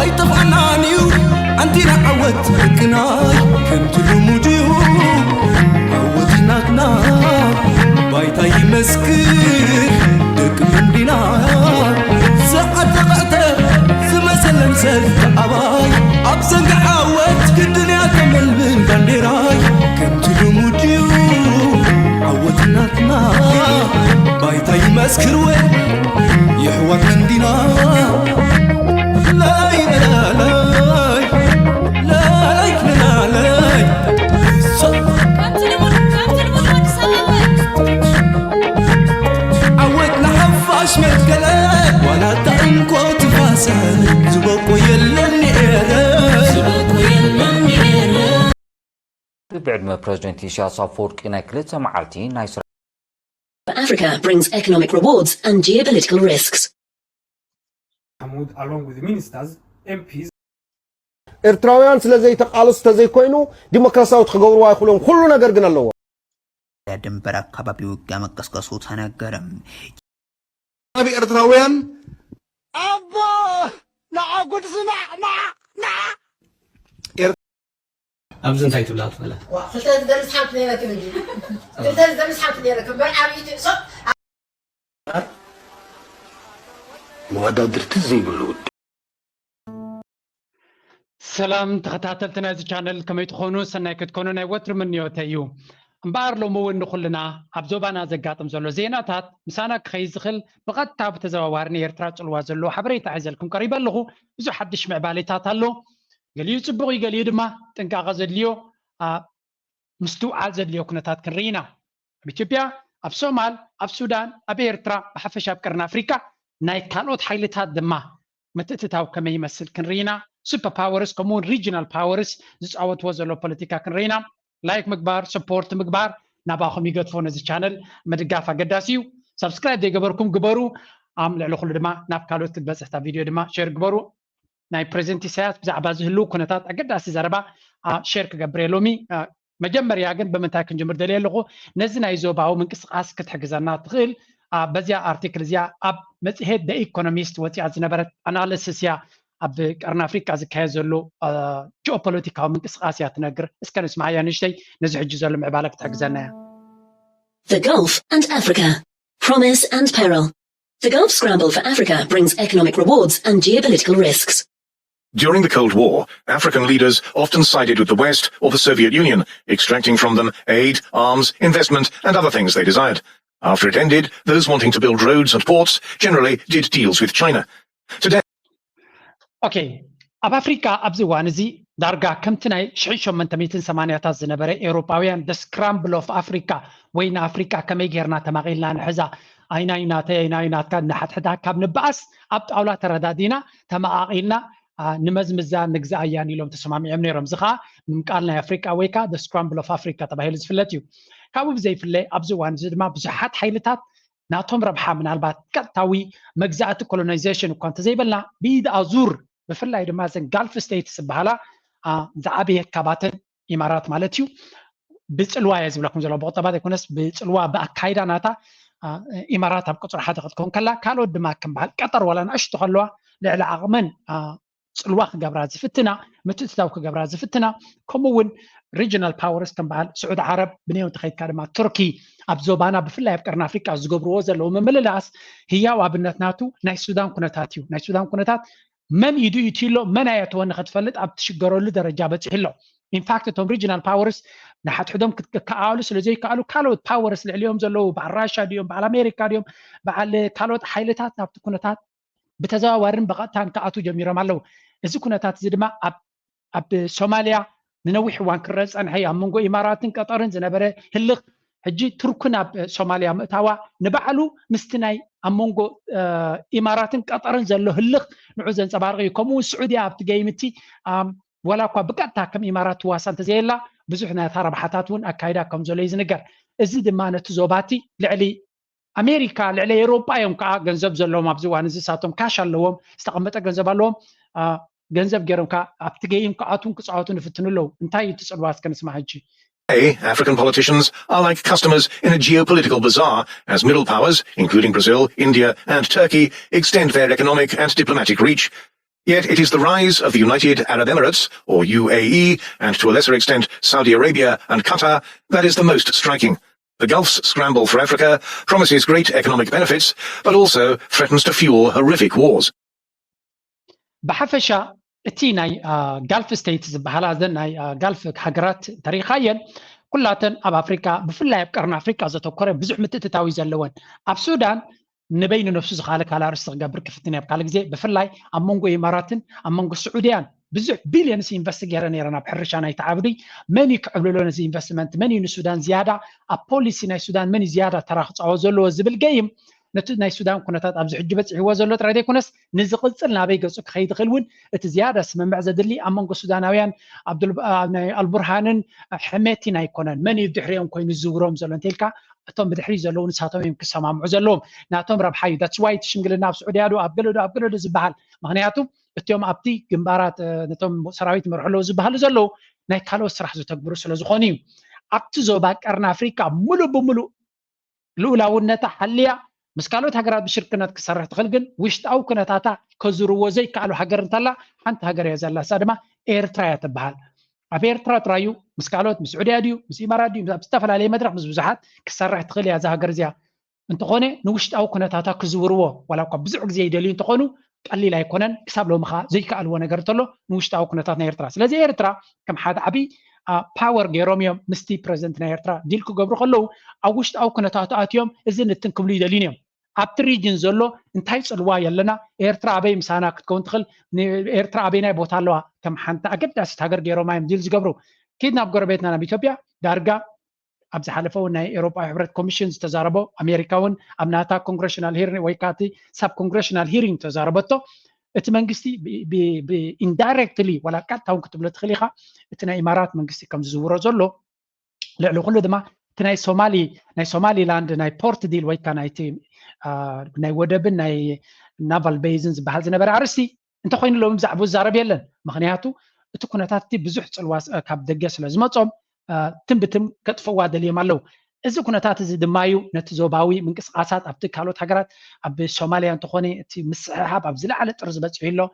ኣይጠፍኣናን እዩ ኣንቲና ዓወት ደቅናይ ከምቲ ልሙድ እዩ ዓወት ናትና ባይታ ይመስክር ደቂ እንዲና ዝዓተቐዕተ ዝመሰለን ሰልፊ ኣባይ ኣብ ዘንጊ ዓወት ግድን እያ ተመልብል ባንዴራይ ከምቲ ልሙድ እዩ ዓወት ናትና ባይታ ይመስክር ወይ የሕዋት እንዲና ዓወት ንሓፋሽ መትከለ ዋላ እታ እንኮ ትፋሰ ዝበቆ የለን ኤረ ብዕድመ ፕረዚደንት ኢሳያስ ኣፈወርቂ ናይ ክልተ መዓልቲ ናይ ስራሕ Africa brings economic rewards and geopolitical risks. Mahmoud, along with the ministers, M Ps, ኤርትራውያን ስለ ዘይተቃለሱ ተዘይኮይኑ ዲሞክራሲያዊ ክገብርዋ ይኽእሎም ኩሉ ነገር ግን ኣለዎ። ድንበር ኣካባቢ ውጊያ መቀስቀሱ ተነገረ። ኣብ ኤርትራውያን ኣቦ ንዓ ጉድ ስማዕ ንዓ ንዓ ኣብዚ እንታይ ትብላ ትኽእላ? ክልተ ዝደርስ ሓንቲ ነይረክን እንጂ ክልተ ዝደርስ ሓንቲ ነይረክን እምበር ዓብይቲ እሶ መወዳድርቲ ዘይብሉ ውድብ። ሰላም ተኸታተልቲ ናይዚ ቻነል ከመይ ትኾኑ? ሰናይ ክትኮኑ ናይ ወትሪ ምንዮተይ እዩ። እምበኣር ሎሚ እውን ንኹልና ኣብ ዞባና ዘጋጥም ዘሎ ዜናታት ምሳና ክኸይድ ዝኽእል ብቐጥታ ብተዘዋዋሪ ናይ ኤርትራ ጽልዋ ዘለዎ ሓበሬታ ሒዘልኩም ቀሪበ ኣለኹ። ብዙሕ ሓድሽ ምዕባሌታት ኣሎ። ገሊኡ ጽቡቕ እዩ፣ ገሊኡ ድማ ጥንቃቐ ዘድልዮ ምስትውዓል ዘድልዮ ኩነታት ክንርኢ ኢና። ኣብ ኢትዮጵያ፣ ኣብ ሶማል፣ ኣብ ሱዳን፣ ኣብ ኤርትራ፣ ብሓፈሻ ኣብ ቀርኒ ኣፍሪካ ናይ ካልኦት ሓይልታት ድማ ምትእትታው ከመይ ይመስል ክንርኢ ኢና። ሱፐር ፓወርስ ከምኡውን ሪጅናል ፓወርስ ዝፃወትዎ ዘሎ ፖለቲካ ክንርኢ ኢና። ላይክ ምግባር፣ ሰፖርት ምግባር ናባኹም ይገድፎ። ነዚ ቻነል ምድጋፍ ኣገዳሲ እዩ። ሳብስክራይብ ዘይገበርኩም ግበሩ። ኣብ ልዕሊ ኩሉ ድማ ናብ ካልኦት ክትበፅሕ እታ ቪድዮ ድማ ሼር ግበሩ። ናይ ፕሬዚደንት ኢሳያስ ብዛዕባ ዝህልው ኩነታት ኣገዳሲ ዘረባ ሼር ክገብር እየ ሎሚ። መጀመርያ ግን ብምንታይ ክንጅምር ደልየ ኣለኹ፣ ነዚ ናይ ዞባዊ ምንቅስቃስ ክትሕግዘና ትኽእል በዚያ ኣርቲክል እዚኣ ኣብ መጽሔት ደ ኢኮኖሚስት ወፂኣ ዝነበረት ኣናሊሲስ እያ። ኣብ ቀርኒ ኣፍሪቃ ዝካየድ ዘሎ ጂኦፖለቲካዊ ምንቅስቃስ እያ ትነግር። እስከ ንስማዓያ ንእሽተይ፣ ነዚ ሕጂ ዘሎ ምዕባለ ክትሕግዘና እያ። The Gulf and Africa. Promise and peril. The Gulf scramble for Africa brings economic rewards and geopolitical risks. During the Cold War, African leaders often sided with the West or the Soviet Union, extracting from them aid, arms, investment, and other things they desired. After it ended, those wanting to build roads and ports generally did deals with China. Today, ኦኬ፣ ኣብ ኣፍሪካ ኣብዚ እዋን እዚ ዳርጋ ከምቲ ናይ ሽሕን ሸሞንተ ሚእትን ሰማንያታት ዝነበረ ኤውሮጳውያን the scramble of Africa ወይ ንኣፍሪካ ከመይ ጌርና ተማቒልና ንሕዛ፣ ኣይናይ ናተይ ኣይናይ ናትካ እናሓትሕታ ካብ ንበኣስ ኣብ ጣውላ ተረዳዲና ተመቓቒልና ንመዝምዛ ንግዝኣያን ኢሎም ተሰማሚዖም ነይሮም። እዚ ከዓ ምምቃል ናይ ኣፍሪቃ ወይ ከዓ the scramble of Africa ተባሂሉ ዝፍለጥ እዩ። ካብኡ ብዘይፍለ ኣብዚ እዋን እዚ ድማ ብዙሓት ሓይልታት ናቶም ረብሓ ምናልባት ቀጥታዊ መግዛእቲ ኮሎናይዜሽን እኳ እንተዘይበልና ብኢድ ኣዙር ብፍላይ ድማ እዘን ጋልፍ ስቴትስ ዝበሃላ ዝዓበየት ካባተን ኢማራት ማለት እዩ። ብፅልዋ እየ ዝብለኩም ዘሎ ብቁጠባ ዘይኮነስ ብፅልዋ ብኣካይዳ ናታ ኢማራት ኣብ ቁፅሪ ሓደ ክትከውን ከላ ካልኦት ድማ ከም በዓል ቀጠር ዋላ ንእሽቶ ከለዋ ልዕሊ ዓቕመን ፅልዋ ክገብራ ዝፍትና ምትእትታው ክገብራ ዝፍትና ከምኡ እውን regional powers ከም በዓል ስዑድ ዓረብ ብነየው ተኸይድካ ድማ ቱርኪ ኣብ ዞባና ብፍላይ ኣብ ቀርኒ ኣፍሪቃ ዝገብርዎ ዘለዉ ምምልላስ ህያው ኣብነት ናቱ ናይ ሱዳን ኩነታት እዩ። ናይ ሱዳን ኩነታት መን ኢዱ ይትሎ መን ኣየተወ ንክትፈልጥ ኣብ ትሽገረሉ ደረጃ በፂሑ ኣሎ። ኢንፋክት እቶም regional powers ንሓድሕዶም ክከኣሉ ስለ ዘይከኣሉ ካልኦት powers ልዕሊኦም ዘለዉ በዓል ራሻ ድዮም በዓል ኣሜሪካ ድዮም በዓል ካልኦት ሓይልታት ናብቲ ኩነታት ብተዘዋዋርን ብቐጥታን ክኣትዉ ጀሚሮም ኣለዉ። እዚ ኩነታት እዚ ድማ ኣብ ሶማልያ ንነዊሕ እዋን ክረአ ዝጸንሐ እዩ። ኣብ መንጎ ኢማራትን ቀጠርን ዝነበረ ህልኽ ሕጂ ቱርክን ኣብ ሶማልያ ምእታዋ ንባዕሉ ምስቲ ናይ ኣብ መንጎ ኢማራትን ቀጠርን ዘሎ ህልኽ ንዑ ዘንጸባርቕ እዩ። ከምኡ እውን ስዑድያ ኣብቲ ገይምቲ ወላ እኳ ብቀጥታ ከም ኢማራት ትዋሳ እንተዘየላ ብዙሕ ናታ ረብሓታት እውን ኣካይዳ ከም ዘሎ እዩ ዝንገር። እዚ ድማ ነቲ ዞባቲ ልዕሊ ኣሜሪካ ልዕሊ ኤሮጳ እዮም ከዓ ገንዘብ ዘለዎም ኣብዚ እዋን እዚ ሳቶም ካሽ ኣለዎም ዝተቐመጠ ገንዘብ ኣለዎም ገንዘብ ገይሮም ከዓ ኣብቲ ገይም ክኣቱን ክፃወቱን ይፍትኑ ኣለዉ እንታይ እዩ ትፅልዋ እስከ ንስማ ሕጂ African politicians are like customers in a geopolitical bazaar as middle powers, including Brazil, India, and Turkey, extend their economic and diplomatic reach. Yet it is the rise of the United Arab Emirates, or U A E, and to a lesser extent Saudi Arabia and Qatar, that is the most striking. The Gulf's scramble for Africa promises great economic benefits, but also threatens to fuel horrific wars. ብሓፈሻ እቲ ናይ ጋልፍ ስቴትስ ዝበሃላ እዘን ናይ ጋልፍ ሃገራት እንተሪኢኻየን ኩላተን ኣብ ኣፍሪካ ብፍላይ ኣብ ቀርኒ ኣፍሪካ ዘተኮረ ብዙሕ ምትእትታዊ ዘለወን ኣብ ሱዳን ንበይኑ ነፍሱ ዝኻለ ካልእ ኣርእስቲ ክገብር ክፍትን እየ ኣብ ካልእ ግዜ ብፍላይ ኣብ መንጎ ኢማራትን ኣብ መንጎ ስዑድያን ብዙሕ ቢልዮንስ ኢንቨስት ገይረ ነይረ ናብ ሕርሻ ናይቲ ዓብዲ መን እዩ ክዕብልሎ ነዚ ኢንቨስትመንት መን እዩ ንሱዳን ዝያዳ ኣብ ፖሊሲ ናይ ሱዳን መን እዩ ዝያዳ ተራ ክፃወት ዘለዎ ዝብል ገይም ነቲ ናይ ሱዳን ኩነታት ኣብዚ ሕጂ በፂሕዎ ዘሎ ጥራይ ዘይኮነስ ንዝቕፅል ናበይ ገፁ ክኸይድ ይኽእል እውን እቲ ዝያዳ ስምምዕ ዘድሊ ኣብ መንጎ ሱዳናውያን ናይ ኣልቡርሃንን ሕሜቲን ኣይኮነን መን እዩ ድሕሪኦም ኮይኑ ዝዝውሮም ዘሎ እንተልካ እቶም ብድሕሪ ዘለዉ ንሳቶም እዮም ክሰማምዑ ዘለዎም ናቶም ረብሓ እዩ that's why እቲ ሽምግልና ኣብ ስዑድያ ዶ ኣብ ገለዶ ኣብ ገለዶ ዝበሃል ምክንያቱ እቲኦም ኣብቲ ግንባራት ነቶም ሰራዊት መርሑ ኣለዉ ዝበሃሉ ዘለዉ ናይ ካልኦት ስራሕ ዝተግብሩ ስለ ዝኾኑ እዩ ኣብቲ ዞባ ቀርኒ ኣፍሪካ ሙሉእ ብሙሉእ ልኡላውነታ ሓልያ ምስ ካልኦት ሃገራት ብሽርክነት ክሰርሕ ትኽእል ግን ውሽጣዊ ኩነታታ ከዝርዎ ዘይከኣሉ ሃገር እንተላ ሓንቲ ሃገር እያ ዘላ እሳ ድማ ኤርትራ እያ ትበሃል ኣብ ኤርትራ ጥራዩ ምስ ካልኦት ምስ ዑድያ ድዩ ምስ ኢማራት ድዩ ኣብ ዝተፈላለየ መድረክ ምስ ብዙሓት ክሰርሕ ትኽእል እያ እዛ ሃገር እዚኣ እንተኾነ ንውሽጣዊ ኩነታታ ክዝውርዎ ዋላ እኳ ብዙሕ ግዜ ይደልዩ እንተኾኑ ቀሊል ኣይኮነን ክሳብ ሎሚ ከዓ ዘይከኣልዎ ነገር እንተሎ ንውሽጣዊ ኩነታት ናይ ኤርትራ ስለዚ ኤርትራ ከም ሓደ ዓብይ ፓወር ገይሮም እዮም ምስቲ ፕረዚደንት ናይ ኤርትራ ዲል ክገብሩ ከለዉ ኣብ ውሽጣዊ ኩነታቱ ኣትዮም እዚ ንትን ክብሉ ይደልዩን እዮም ኣብቲ ሪጅን ዘሎ እንታይ ፅልዋ የለና ኤርትራ ኣበይ ምሳና ክትከውን ትኽእል ኤርትራ ኣበይናይ ቦታ ኣለዋ ከም ሓንቲ ኣገዳሲት ሃገር ገይሮማ እዮም ዲል ዝገብሩ ኪድ ናብ ጎረቤትና ናብ ኢትዮጵያ ዳርጋ ኣብ ዝሓለፈ እውን ናይ ኤሮጳ ሕብረት ኮሚሽን ዝተዛረቦ ኣሜሪካ እውን ኣብ ናታ ኮንግረሽናል ሂሪንግ ወይ ከዓ እቲ ሳብ ኮንግረሽናል ሂሪንግ ዝተዛረበቶ እቲ መንግስቲ ኢንዳይሬክትሊ ዋላ ቀጥታ እውን ክትብሎ ትኽእል ኢኻ እቲ ናይ ኢማራት መንግስቲ ከም ዝዝውሮ ዘሎ ልዕሊ ኩሉ ድማ እቲ ናይ ሶማሊ ናይ ሶማሊላንድ ናይ ፖርት ዲል ወይ ከዓ ናይቲ ናይ ወደብን ናይ ናቫል ቤዝን ዝበሃል ዝነበረ ኣርስቲ እንተኮይኑ ሎም ብዛዕባ ዝዛረብ የለን ምክንያቱ እቲ ኩነታት እቲ ብዙሕ ፅልዋ ካብ ደገ ስለ ዝመፆም ትም ብትም ከጥፈዋ ደልዮም ኣለዉ እዚ ኩነታት እዚ ድማ እዩ ነቲ ዞባዊ ምንቅስቃሳት ኣብቲ ካልኦት ሃገራት ኣብ ሶማልያ እንተኾነ እቲ ምስሕሓብ ኣብ ዝለዓለ ጥርዚ በፂሑ ኣሎ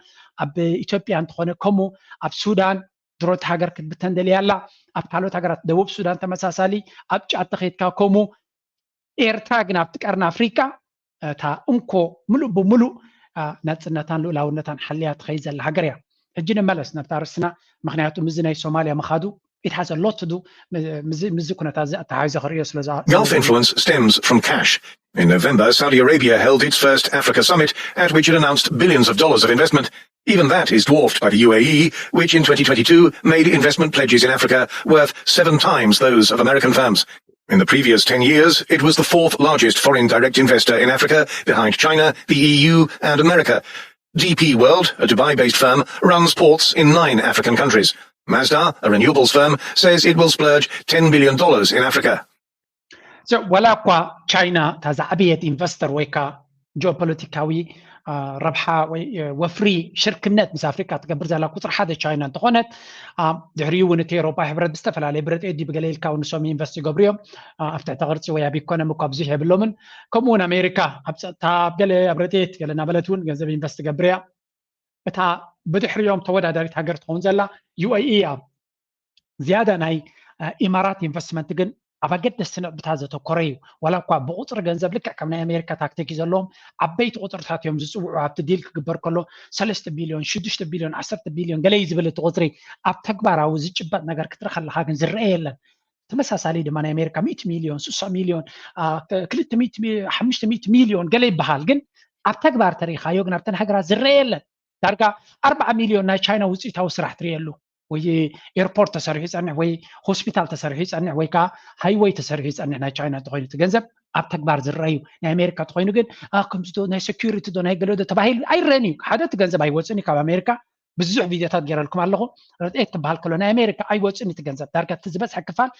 ኣብ ኢትዮጵያ እንተኾነ ከምኡ ኣብ ሱዳን ድሮ እቲ ሃገር ክትብተን ደልያ ኣላ ኣብ ካልኦት ሃገራት ደቡብ ሱዳን ተመሳሳሊ ኣብ ጫት ተኸይድካ ከምኡ ኤርትራ ግን ኣብቲ ቀርኒ ኣፍሪቃ እታ እንኮ ምሉእ ብምሉእ ናፅነታን ልኡላውነታን ሓልያ ትኸይድ ዘላ ሃገር እያ ሕጂ ንመለስ ነብታ ርስና ምክንያቱ ምዚ ናይ ሶማልያ ምኻዱ it has a lot to do ምዚ ኩነታት እዚ ኣተሓሒዘ ክርእዮ ስለ Gulf influence stems from cash. In November, Saudi Arabia held its first Africa summit, at which it announced billions of dollars of investment. Even that is dwarfed by the U A E, which in twenty twenty-two made investment pledges in Africa worth seven times those of American firms. In the previous ten years, it was the fourth largest foreign direct investor in Africa, behind China, the E U, and America. D P World, a Dubai based firm, runs ports in nine African countries. Masdar, a renewables firm, says it will splurge ten billion dollars in Africa. So, ወላ እኳ ቻይና እታ ዝዓበየት ኢንቨስተር ወይ ከዓ ጂኦፖለቲካዊ ረብሓ ወይ ወፍሪ ሽርክነት ምስ ኣፍሪካ ትገብር ዘላ ቁፅሪ ሓደ ቻይና እንተኾነት ድሕሪኡ እውን እቲ ኤሮፓ ሕብረት ብዝተፈላለየ ብረድኤት ድዩ ብገለ ኢልካ እውን ንሶም ኢንቨስት ይገብሩ እዮም ኣብ ትሕቲ ቅርፂ ወይ ኣብ ኢኮኖሚ እኳ ብዙሕ የብሎምን ከምኡ እውን ኣሜሪካ ኣብ ፀጥታ ኣብ ገለ ኣብ ረድኤት ገለ እናበለት እውን ገንዘብ ኢንቨስት ትገብር እያ እታ ብድሕሪኦም ተወዳዳሪት ሃገር ትኸውን ዘላ ዩ ኤ ኢ እያ ዝያዳ ናይ ኢማራት ኢንቨስትመንት ግን ኣብ ኣገደስቲ ነጥብታት ዘተኮረ እዩ ዋላ እኳ ብቁፅሪ ገንዘብ ልክዕ ከም ናይ ኣሜሪካ ታክቲክ እዩ ዘለዎም ዓበይቲ ቁፅርታት እዮም ዝፅውዑ ኣብቲ ዲል ክግበር ከሎ ሰለስተ ቢልዮን ሽዱሽተ ቢልዮን ዓሰርተ ቢልዮን ገለ እዩ ዝብል እቲ ቁፅሪ ኣብ ተግባራዊ ዝጭበጥ ነገር ክትርኢ ከለካ ግን ዝረአ የለን ተመሳሳሊ ድማ ናይ ኣሜሪካ ሚእቲ ሚልዮን ስሳ ሚልዮን ክልተ ሚእቲ ሓሙሽተ ሚእቲ ሚልዮን ገለ ይበሃል ግን ኣብ ተግባር ተሪኢካዮ ግን ኣብተን ሃገራት ዝረአ የለን ዳርጋ ኣርባዓ ሚልዮን ናይ ቻይና ውፅኢታዊ ስራሕ ትርእየሉ ወይ ኤርፖርት ተሰሪሑ ይፀንሕ ወይ ሆስፒታል ተሰሪሑ ይፀንሕ ወይ ከዓ ሃይወይ ተሰሪሑ ይፀንሕ ናይ ቻይና እንተኮይኑ እቲ ገንዘብ ኣብ ተግባር ዝረአ እዩ ናይ ኣሜሪካ እንተኮይኑ ግን ከምዚ ዶ ናይ ሴኪሪቲ ዶ ናይ ገለ ዶ ተባሂሉ ኣይረአን እዩ ሓደ እቲ ገንዘብ ኣይወፅን እዩ ካብ ኣሜሪካ ብዙሕ ቪድዮታት ገይረልኩም ኣለኹ ርድኤት ክበሃል ከሎ ናይ ኣሜሪካ ኣይወፅን እቲ ገንዘብ ዳርጋ እቲ ዝበዝሐ ክፋል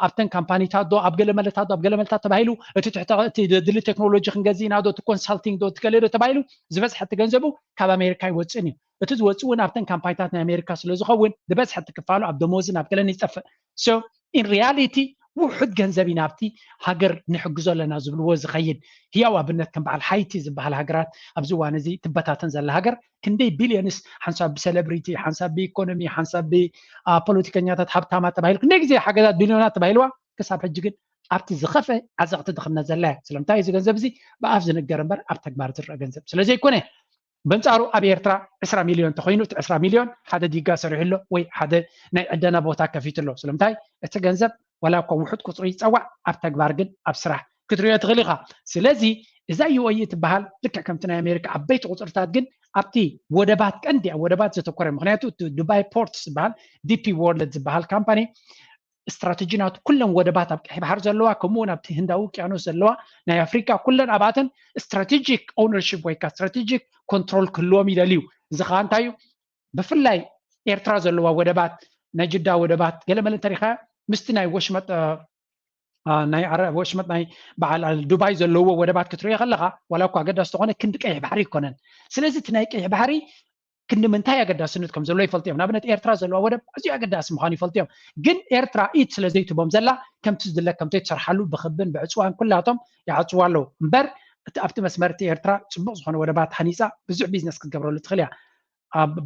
ኣብተን ካምፓኒታት ዶ ኣብ ገለ መለታት ዶ ኣብ ገለ መለታት ተባሂሉ እቲ ትሕቲ እቲ ድሊ ቴክኖሎጂ ክንገዝእ ኢና ዶ እቲ ኮንሳልቲንግ ዶ እቲ ገለ ዶ ተባሂሉ ዝበዝሐ እቲ ገንዘቡ ካብ ኣሜሪካ ኣይወፅን እዩ እቲ ዝወፅእ እውን ኣብተን ካምፓኒታት ናይ ኣሜሪካ ስለ ዝኸውን ዝበዝሐ እቲ ክፋሉ ኣብ ደሞዝን ኣብ ገለን ይጠፍእ so in reality ብውሑድ ገንዘብ ኢና ኣብቲ ሃገር ንሕግዞ ኣለና ዝብልዎ ዝኸይድ። ህያው ኣብነት ከም በዓል ሃይቲ ዝበሃል ሃገራት ኣብዚ እዋን እዚ ትበታተን ዘላ ሃገር ክንደይ ቢልዮንስ ሓንሳብ ብሰለብሪቲ ሓንሳብ ብኢኮኖሚ ሓንሳብ ብፖለቲከኛታት ሃብታማት ተባሂሉ ክንደይ ግዜ ሓገዛት ቢልዮናት ተባሂልዋ ክሳብ ሕጂ ግን ኣብቲ ዝኸፍአ ዓዘቕቲ ድኽነት ዘላ እያ። ስለምንታይ እዚ ገንዘብ እዚ ብኣፍ ዝንገር እምበር ኣብ ተግባር ዝረአ ገንዘብ ስለዘይኮነ በንጻሩ ኣብ ኤርትራ ዕስራ ሚልዮን እንተኾይኑ እቲ ዕስራ ሚልዮን ሓደ ዲጋ ሰሪሑ ኣሎ ወይ ሓደ ናይ ዕደና ቦታ ከፊቱ ኣሎ። ስለምንታይ እቲ ገንዘብ ዋላ እኳ ውሑድ ቁጽሪ ይጸዋዕ ኣብ ተግባር ግን ኣብ ስራሕ ክትሪኦ ትኽእል ኢኻ። ስለዚ እዛ ዩ ኤ ኢ ትበሃል ልክዕ ከምቲ ናይ ኣሜሪካ ዓበይቲ ቁጽርታት ግን ኣብቲ ወደባት ቀንዲ ኣብ ወደባት ዘተኮረ ምክንያቱ እቲ ዱባይ ፖርትስ ዝበሃል ዲፒ ወርልድ ዝበሃል ካምፓኒ ስትራቴጂ ናቱ ኩለን ወደባት ኣብ ቀይሕ ባሕር ዘለዋ ከምኡ እውን ኣብቲ ህንዳዊ ውቅያኖስ ዘለዋ ናይ ኣፍሪካ ኩለን ኣብኣተን ስትራቴጂክ ኦውነርሽፕ ወይ ከዓ ስትራቴጂክ ኮንትሮል ክህልዎም ይደልዩ። እዚ ከዓ እንታይ እዩ? ብፍላይ ኤርትራ ዘለዋ ወደባት ናይ ጅዳ ወደባት ገለመለ እንተሪኻ ምስቲ ናይ ወሽመጥ ናይ ወሽመጥ ናይ በዓል ዱባይ ዘለዎ ወደባት ክትሪኦ ከለካ ዋላ እኳ ኣገዳሲ ተኾነ ክንዲ ቀይሕ ባሕሪ ይኮነን። ስለዚ እቲ ናይ ቀይሕ ባሕሪ ክንዲ ምንታይ ኣገዳስነት ከም ዘሎ ይፈልጡ እዮም። ንኣብነት ኤርትራ ዘለዋ ወደብ ኣዝዩ ኣገዳሲ ምዃኑ ይፈልጡ እዮም። ግን ኤርትራ ኢድ ስለ ዘይትቦም ዘላ ከምቲ ዝድለ ከምቶ ትሰርሓሉ ብክብን ብዕፅዋን ኩላቶም ይዓፅዋ ኣለዉ እምበር እቲ ኣብቲ መስመር እቲ ኤርትራ ፅቡቅ ዝኾነ ወደባት ሃኒፃ ብዙሕ ቢዝነስ ክትገብረሉ ትኽእል እያ።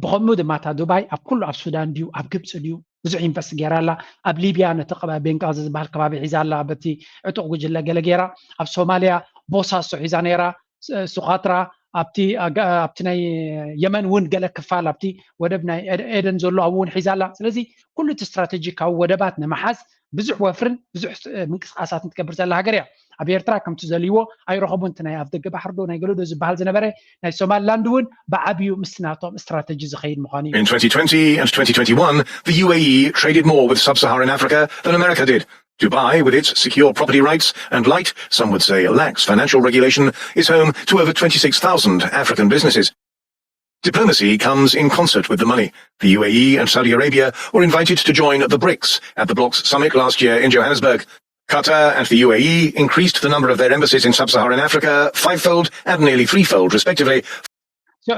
ብኸምኡ ድማ እታ ዱባይ ኣብ ኩሉ ኣብ ሱዳን ድዩ ኣብ ግብፂ ድዩ ብዙሕ ኢንቨስት ገይራ ኣላ። ኣብ ሊብያ ነቲ ከባቢ ቤንጋዚ ዝበሃል ከባቢ ሒዛ ኣላ በቲ ዕጡቕ ጉጅለ ገለ ገይራ። ኣብ ሶማልያ ቦሳሶ ሒዛ ነይራ። ሱኻትራ ኣብቲ ኣብቲ ናይ የመን እውን ገለ ክፋል ኣብቲ ወደብ ናይ ኤደን ዘሎ ኣብኡ እውን ሒዛ ኣላ። ስለዚ ኩሉ እቲ ስትራቴጂካዊ ወደባት ንምሓዝ ብዙሕ ወፍርን ብዙሕ ምንቅስቃሳትን ትገብር ዘላ ሃገር እያ። ኣብ ኤርትራ ከምቲ ዘልዎ ኣይረኸቡን እቲ ናይ ኣብ ደገ ባሕርዶ ናይ ገለዶ ዝበሃል ዝነበረ ናይ ሶማልላንድ እውን ብዓብዩ ምስ ናቶም ስትራተጂ ዝኸይድ ምዃኑ እዩ። In twenty twenty and twenty twenty-one, the U A E traded more with sub-Saharan Africa than America did. Dubai, with its secure property rights and light, some would say lax financial regulation, is home to over twenty-six thousand African businesses. Diplomacy comes in concert with the money. The U A E and Saudi Arabia were invited to join the brics at the bloc's summit last year in Johannesburg. Qatar and the U A E increased the number of their embassies in sub-Saharan Africa fivefold and nearly threefold, respectively.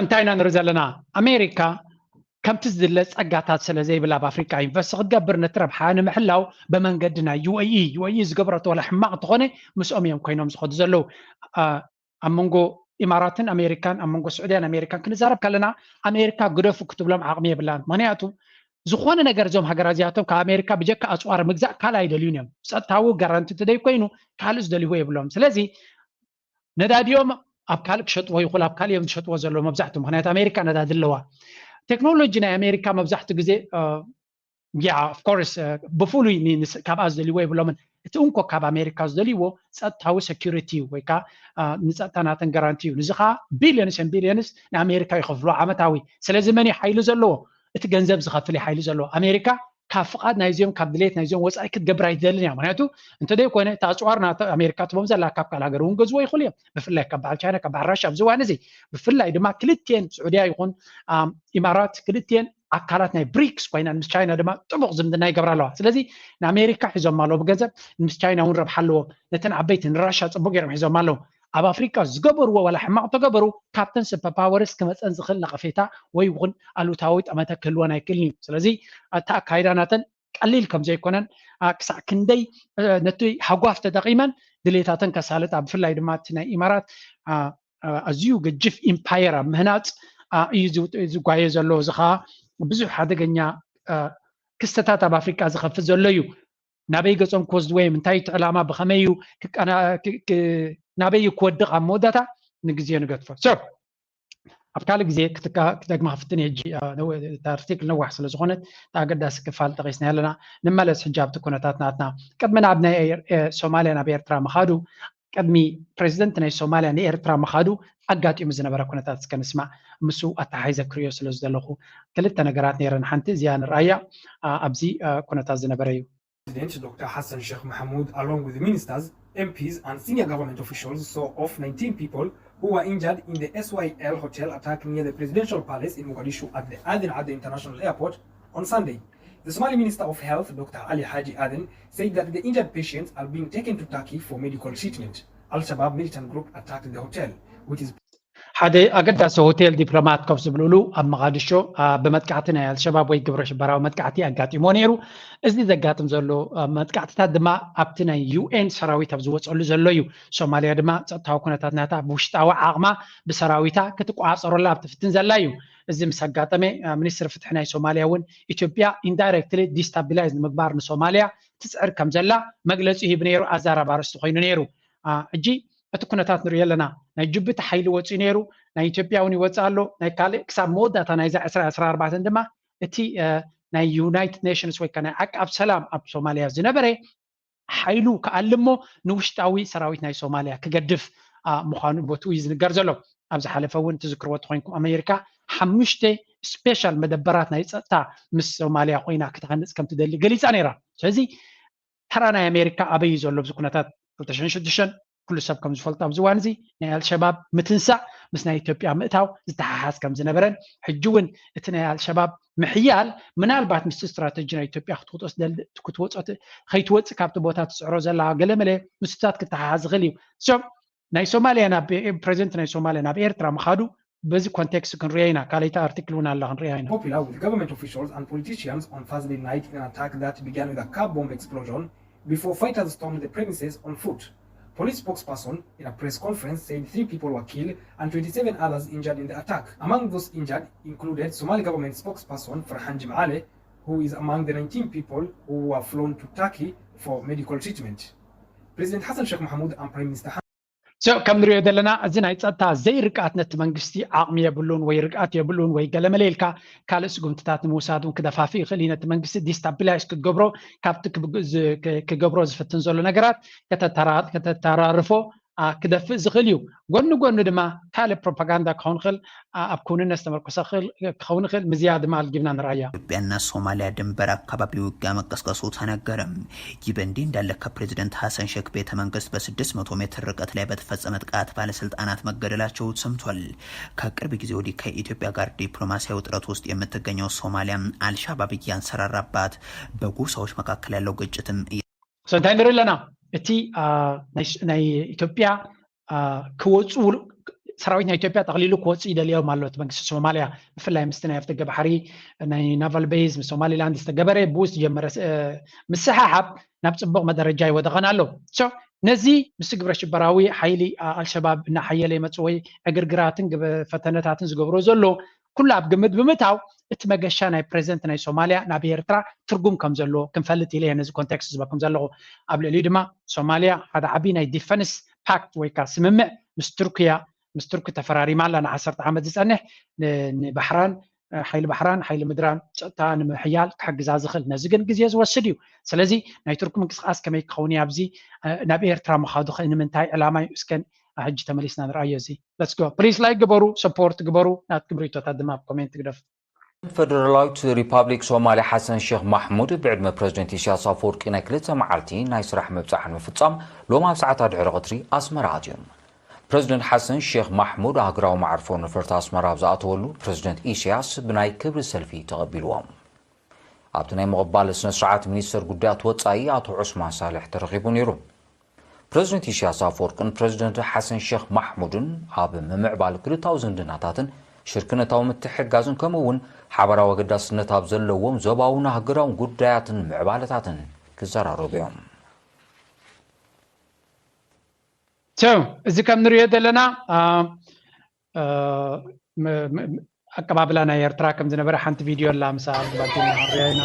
እንታይ ኢና ንርኢ ዘለና? ኣሜሪካ ከምቲ ዝድለ ጸጋታት ስለ ዘይብላ ኣብ ኣፍሪካ ኢንቨስት ክትገብር ነቲ ረብሓ ንምሕላው ብመንገዲ ናይ ዩ ኤ ኢ ዩ ኤ ኢ ዝገብረቶ ዋላ ሕማቕ እንተኾነ ምስኦም እዮም ኮይኖም ዝኸዱ ዘለዉ። ኣብ መንጎ ኢማራትን ኣሜሪካን ኣብ መንጎ ስዑድያን ኣሜሪካን ክንዛረብ ከለና ኣሜሪካ ግደፉ ክትብሎም ዓቕሚ የብላን። ምክንያቱ ዝኾነ ነገር እዞም ሃገራት እዚኣቶም ካብ ኣሜሪካ ብጀካ ኣፅዋር ምግዛእ ካልእ ኣይደልዩን እዮም። ፀጥታዊ ጋራንቲ እንተደይኮይኑ ካልእ ዝደልይዎ የብሎም። ስለዚ ነዳዲኦም ኣብ ካልእ ክሸጥዎ ይኽእሉ ኣብ ካልእ እዮም ዝሸጥዎ ዘለዉ መብዛሕትኡ። ምክንያቱ ኣሜሪካ ነዳዲ ኣለዋ። ቴክኖሎጂ ናይ ኣሜሪካ መብዛሕትኡ ግዜ ያ ኦፍኮርስ ብፍሉይ ካብኣ ዝደልይዎ የብሎምን። እቲ እንኮ ካብ ኣሜሪካ ዝደልይዎ ፀጥታዊ ሰኪሪቲ እዩ ወይ ከዓ ንፀጥታ ናተን ጋራንቲ እዩ። ንዚ ከዓ ቢልዮንስ ን ቢልዮንስ ንኣሜሪካ ይኸፍልዎ ዓመታዊ። ስለዚ መን እዩ ሓይሊ ዘለዎ? እቲ ገንዘብ ዝኸፍል እዩ ሓይሊ ዘለዎ። ኣሜሪካ ካብ ፍቓድ ናይዚኦም ካብ ድሌት ናይዚኦም ወፃኢ ክትገብር ኣይትደልን እያ። ምክንያቱ እንተደይኮነ እቲ ኣፅዋር ናተ ኣሜሪካ ትቦም ዘላ ካብ ካልእ ሃገር እውን ገዝዎ ይኽእሉ እዮም። ብፍላይ ካብ በዓል ቻይና ካብ በዓል ራሻ ኣብዚ እዋን እዚ ብፍላይ ድማ ክልትኤን ስዑድያ ይኹን ኢማራት ክልትኤን ኣካላት ናይ ብሪክስ ኮይነን ምስ ቻይና ድማ ጥቡቕ ዝምድና ይገብራ ኣለዋ። ስለዚ ንኣሜሪካ ሒዞም ኣለዉ ብገንዘብ ምስ ቻይና እውን ረብሓ ኣለዎም። ነተን ዓበይቲ ንራሻ ፅቡቅ ገይሮም ሒዞም ኣለዉ። ኣብ ኣፍሪካ ዝገበርዎ ዋላ ሕማቕ ተገበሩ ካብተን ሱፐር ፓወርስ ክመፀን ዝኽእል ነቐፌታ ወይ እውን ኣሉታዊ ጠመተ ክህልወን ኣይክእልን እዩ። ስለዚ እቲ ኣካይዳ ናተን ቀሊል ከም ዘይኮነን ክሳዕ ክንደይ ነቲ ሃጓፍ ተጠቒመን ድሌታተን ከሳልጣ ብፍላይ ድማ እቲ ናይ ኢማራት ኣዝዩ ገጅፍ ኢምፓየር ኣብ ምህናፅ እዩ ዝጓየ ዘሎ። እዚ ከዓ ብዙሕ ሓደገኛ ክስተታት ኣብ ኣፍሪካ ዝኸፍት ዘሎ እዩ። ናበይ ገፆም ክወስድዎ እዮም እንታይ እቲ ዕላማ ብኸመይ እዩ ናበይ እዩ ክወድቕ ኣብ መወዳእታ ንግዜ ንገድፎ። ኣብ ካልእ ግዜ ክደግማ ክፍትን ሕጂ ኣርቲክል ነዋሕ ስለ ዝኾነት ኣገዳሲ ክፋል ጠቂስና ኣለና። ንመለስ ሕጂ ኣብቲ ኩነታት ናትና ቅድሚ ናብ ናይ ሶማልያ ናብ ኤርትራ ምኻዱ ቅድሚ ፕሬዚደንት ናይ ሶማልያ ንኤርትራ ምኻዱ ኣጋጢሙ ዝነበረ ኩነታት እስከ ንስማዕ። ምስ ኣተሓሒዘ ክሪኦ ስለ ዝደለኹ ክልተ ነገራት ነይረን። ሓንቲ እዚኣ ንርኣያ ኣብዚ ኩነታት ዝነበረ እዩ። President Doctor Hassan Sheikh Mohamud, along with ministers, M Ps and senior government officials, saw off nineteen people who were injured in the S Y L hotel attack near the presidential palace in Mogadishu at the Aden Adde International Airport on Sunday. The Somali Minister of Health, Doctor Ali Haji Aden, said that the injured patients are being taken to Turkey for medical treatment. Al-Shabaab militant group attacked the hotel, which is ሓደ ኣገዳሲ ሆቴል ዲፕሎማት ኮፍ ዝብልሉ ኣብ መቓድሾ ብመጥቃዕቲ ናይ ኣልሸባብ ወይ ግብረ ሽበራዊ መጥቃዕቲ ኣጋጢሞ ነይሩ። እዚ ዘጋጥም ዘሎ መጥቃዕትታት ድማ ኣብቲ ናይ ዩ ኤን ሰራዊት ኣብ ዝወፀሉ ዘሎ እዩ። ሶማልያ ድማ ፀጥታዊ ኩነታት ናታ ብውሽጣዊ ዓቕማ ብሰራዊታ ክትቋፀረላ ኣብ ትፍትን ዘላ እዩ። እዚ ምስ ኣጋጠመ ሚኒስትሪ ፍትሒ ናይ ሶማልያ እውን ኢትዮጵያ ኢንዳይሬክትሊ ዲስታቢላይዝ ንምግባር ንሶማልያ ትፅዕር ከም ዘላ መግለፂ ሂብ ነይሩ። ኣዛራብ ኣርእስቲ ኮይኑ ነይሩ። ሕጂ እቲ ኩነታት ንሪኦ ኣለና። ናይ ጅቡቲ ሓይሊ ወፂኡ ነይሩ፣ ናይ ኢትዮጵያ እውን ይወፅእ ኣሎ። ናይ ካልእ ክሳብ መወዳእታ ናይዛ ዕስራ ዕስራ ኣርባዕተ ድማ እቲ ናይ ዩናይትድ ኔሽንስ ወይ ከዓ ናይ ዓቃብ ሰላም ኣብ ሶማልያ ዝነበረ ሓይሉ ክኣሊ እሞ ንውሽጣዊ ሰራዊት ናይ ሶማልያ ክገድፍ ምዃኑ ቦትኡ እዩ ዝንገር ዘሎ። ኣብ ዝሓለፈ እውን ትዝክርዎ ተኮይንኩም ኣሜሪካ ሓሙሽተ ስፔሻል መደበራት ናይ ፀጥታ ምስ ሶማልያ ኮይና ክትሃንፅ ከም ትደሊ ገሊፃ ነይራ። ስለዚ ተራ ናይ ኣሜሪካ ኣበይ እዩ ዘሎ ኣብዚ ኩነታት ክልተ ሽሕን ሽዱሽተን? ኩሉ ሰብ ከም ዝፈልጦ ኣብዚ እዋን እዚ ናይ ኣልሸባብ ምትንሳእ ምስ ናይ ኢትዮጵያ ምእታው ዝተሓሓዝ ከም ዝነበረን ሕጂ እውን እቲ ናይ ኣልሸባብ ምሕያል ምናልባት ምስቲ ስትራተጂ ናይ ኢትዮጵያ ክትወፅኦ ክትወፅኦ ከይትወፅእ ካብቲ ቦታ ትፅዕሮ ዘላ ገለመለ ምስታት ክተሓሓዝ ይኽእል እዩ። ናይ ሶማልያ ናብ ፕሬዚደንት ናይ ሶማልያ ናብ ኤርትራ ምኻዱ በዚ ኮንቴክስት ክንሪኦ ኢና። ካልኣይቲ ኣርቲክል እውን ኣላ ክንሪኣ ኢና። Popular with government officials and politicians on Thursday night in an attack that began with a car bomb explosion before fighters stormed the premises on foot. Police spokesperson in a press conference said three people were killed and twenty-seven others injured in the attack. Among those injured included Somali government spokesperson Farhan Jimale, who is among the nineteen people who were flown to Turkey for medical treatment. President Hassan Sheikh Mohamud and Prime Minister So ከም ንሪኦ ዘለና እዚ ናይ ፀጥታ ዘይርግኣት ነቲ መንግስቲ ዓቕሚ የብሉን ወይ ርግኣት የብሉን ወይ ገለመለ ኢልካ ካልእ ስጉምትታት ንምውሳድ እውን ክደፋፍእ ይኽእል እዩ። ነቲ መንግስቲ ዲስታቢላይዝ ክትገብሮ ካብቲ ክገብሮ ዝፍትን ዘሎ ነገራት ከተተራርፎ ክደፍእ ዝኽእል እዩ። ጎኒ ጎኒ ድማ ካልእ ፕሮፓጋንዳ ክኸውን ይኽእል፣ ኣብ ክውንነት ዝተመርኮሰ ክኸውን ይኽእል፣ ምዝያ ድማ ኣልጊብና ንርኣያ። ኢትዮጵያና ሶማልያ ድንበር ኣካባቢ ውጊያ መቀስቀሱ ተነገረ። ይህ በእንዲህ እንዳለ ከፕሬዚደንት ሐሰን ሼክ ቤተ መንግስት በስድስት መቶ ሜትር ርቀት ላይ በተፈጸመ ጥቃት ባለስልጣናት መገደላቸው ተሰምቷል። ከቅርብ ጊዜ ወዲህ ከኢትዮጵያ ጋር ዲፕሎማሲያዊ ውጥረት ውስጥ የምትገኘው ሶማሊያ አልሻባብ እያንሰራራባት በጎሳዎች መካከል ያለው ግጭትም እንታይ ንርኢ ኣለና? እቲ ናይ ኢትዮጵያ ክወፁ ሰራዊት ናይ ኢትዮጵያ ጠቕሊሉ ክወፁ ይደልዮም ኣሎ እቲ መንግስቲ ሶማሊያ። ብፍላይ ምስቲ ናይ ኣፍደገ ባሕሪ ናይ ናቫል ቤዝ ምስ ሶማሊላንድ ዝተገበረ ብኡ ዝተጀመረ ምስሕሓብ ናብ ፅቡቕ መደረጃ ይወደቐን ኣሎ። ነዚ ምስ ግብረ ሽበራዊ ሓይሊ ኣልሸባብ እናሓየለ ይመፅእ ወይ ዕግርግራትን ፈተነታትን ዝገብሮ ዘሎ ኩሉ ኣብ ግምት ብምእታው እቲ መገሻ ናይ ፕሬዚደንት ናይ ሶማሊያ ናብ ኤርትራ ትርጉም ከም ዘለዎ ክንፈልጥ ኢለ ነዚ ኮንቴክስት ዝበኩም ዘለኹ። ኣብ ልዕሊኡ ድማ ሶማሊያ ሓደ ዓብዪ ናይ ዲፈንስ ፓክት ወይ ከዓ ስምምዕ ምስ ቱርክያ ምስ ቱርኪ ተፈራሪማ ኣላ ንዓሰርተ ዓመት ዝፀንሕ ንባሕራን ሓይሊ ባሕራን ሓይሊ ምድራን ፀጥታ ንምሕያል ክሕግዛ ዝኽእል። ነዚ ግን ግዜ ዝወስድ እዩ። ስለዚ ናይ ቱርኪ ምንቅስቃስ ከመይ ክኸውን እዩ ኣብዚ ናብ ኤርትራ ምኻዱ ኸ ንምንታይ ዕላማ እዩ? እስከ ሕጂ ተመሊስና ንርኣዮ እዚ። Let's go please like ግበሩ፣ ሰፖርት ግበሩ፣ ናትኩም ሪቶታት ድማ ኣብ ኮሜንት ግደፉ። ፈደራላዊት ሪፓብሊክ ሶማልያ ሓሰን ሼክ ማሕሙድ ብዕድመ ፕረዚደንት ኢሳያስ ኣፈወርቂ ናይ ክልተ መዓልቲ ናይ ስራሕ ምብጻሕ ንምፍጻም ሎም ኣብ ሰዓታት ድሕሪ ቀትሪ ኣስመራ ኣትዮም። ፕረዚደንት ሓሰን ሼክ ማሕሙድ ሃገራዊ መዓርፎ ነፈርቲ ኣስመራ ኣብ ዝኣተወሉ ፕረዚደንት ኢሳያስ ብናይ ክብሪ ሰልፊ ተቐቢልዎም። ኣብቲ ናይ ምቕባል ስነ ስርዓት ሚኒስተር ጉዳያት ወጻኢ ኣቶ ዑስማን ሳልሕ ተረኺቡ ነይሩ። ፕረዚደንት ኢሳያስ ኣፈወርቅን ፕረዚደንት ሓሰን ሼክ ማሕሙድን ኣብ ምምዕባል ክልታዊ ዝምድናታትን ሽርክነታዊ ምትሕግጋዝን ከምኡ እውን ሓባራዊ ኣገዳስነት ኣብ ዘለዎም ዞባውን ሃገራውን ጉዳያትን ምዕባለታትን ክዘራረቡ እዮም። So እዚ ከም ንሪኦ ዘለና ኣቀባብላ ናይ ኤርትራ ከም ዝነበረ ሓንቲ ቪድዮ ኣላ ምሳ ግባቴና ክንሪኣ ኢና።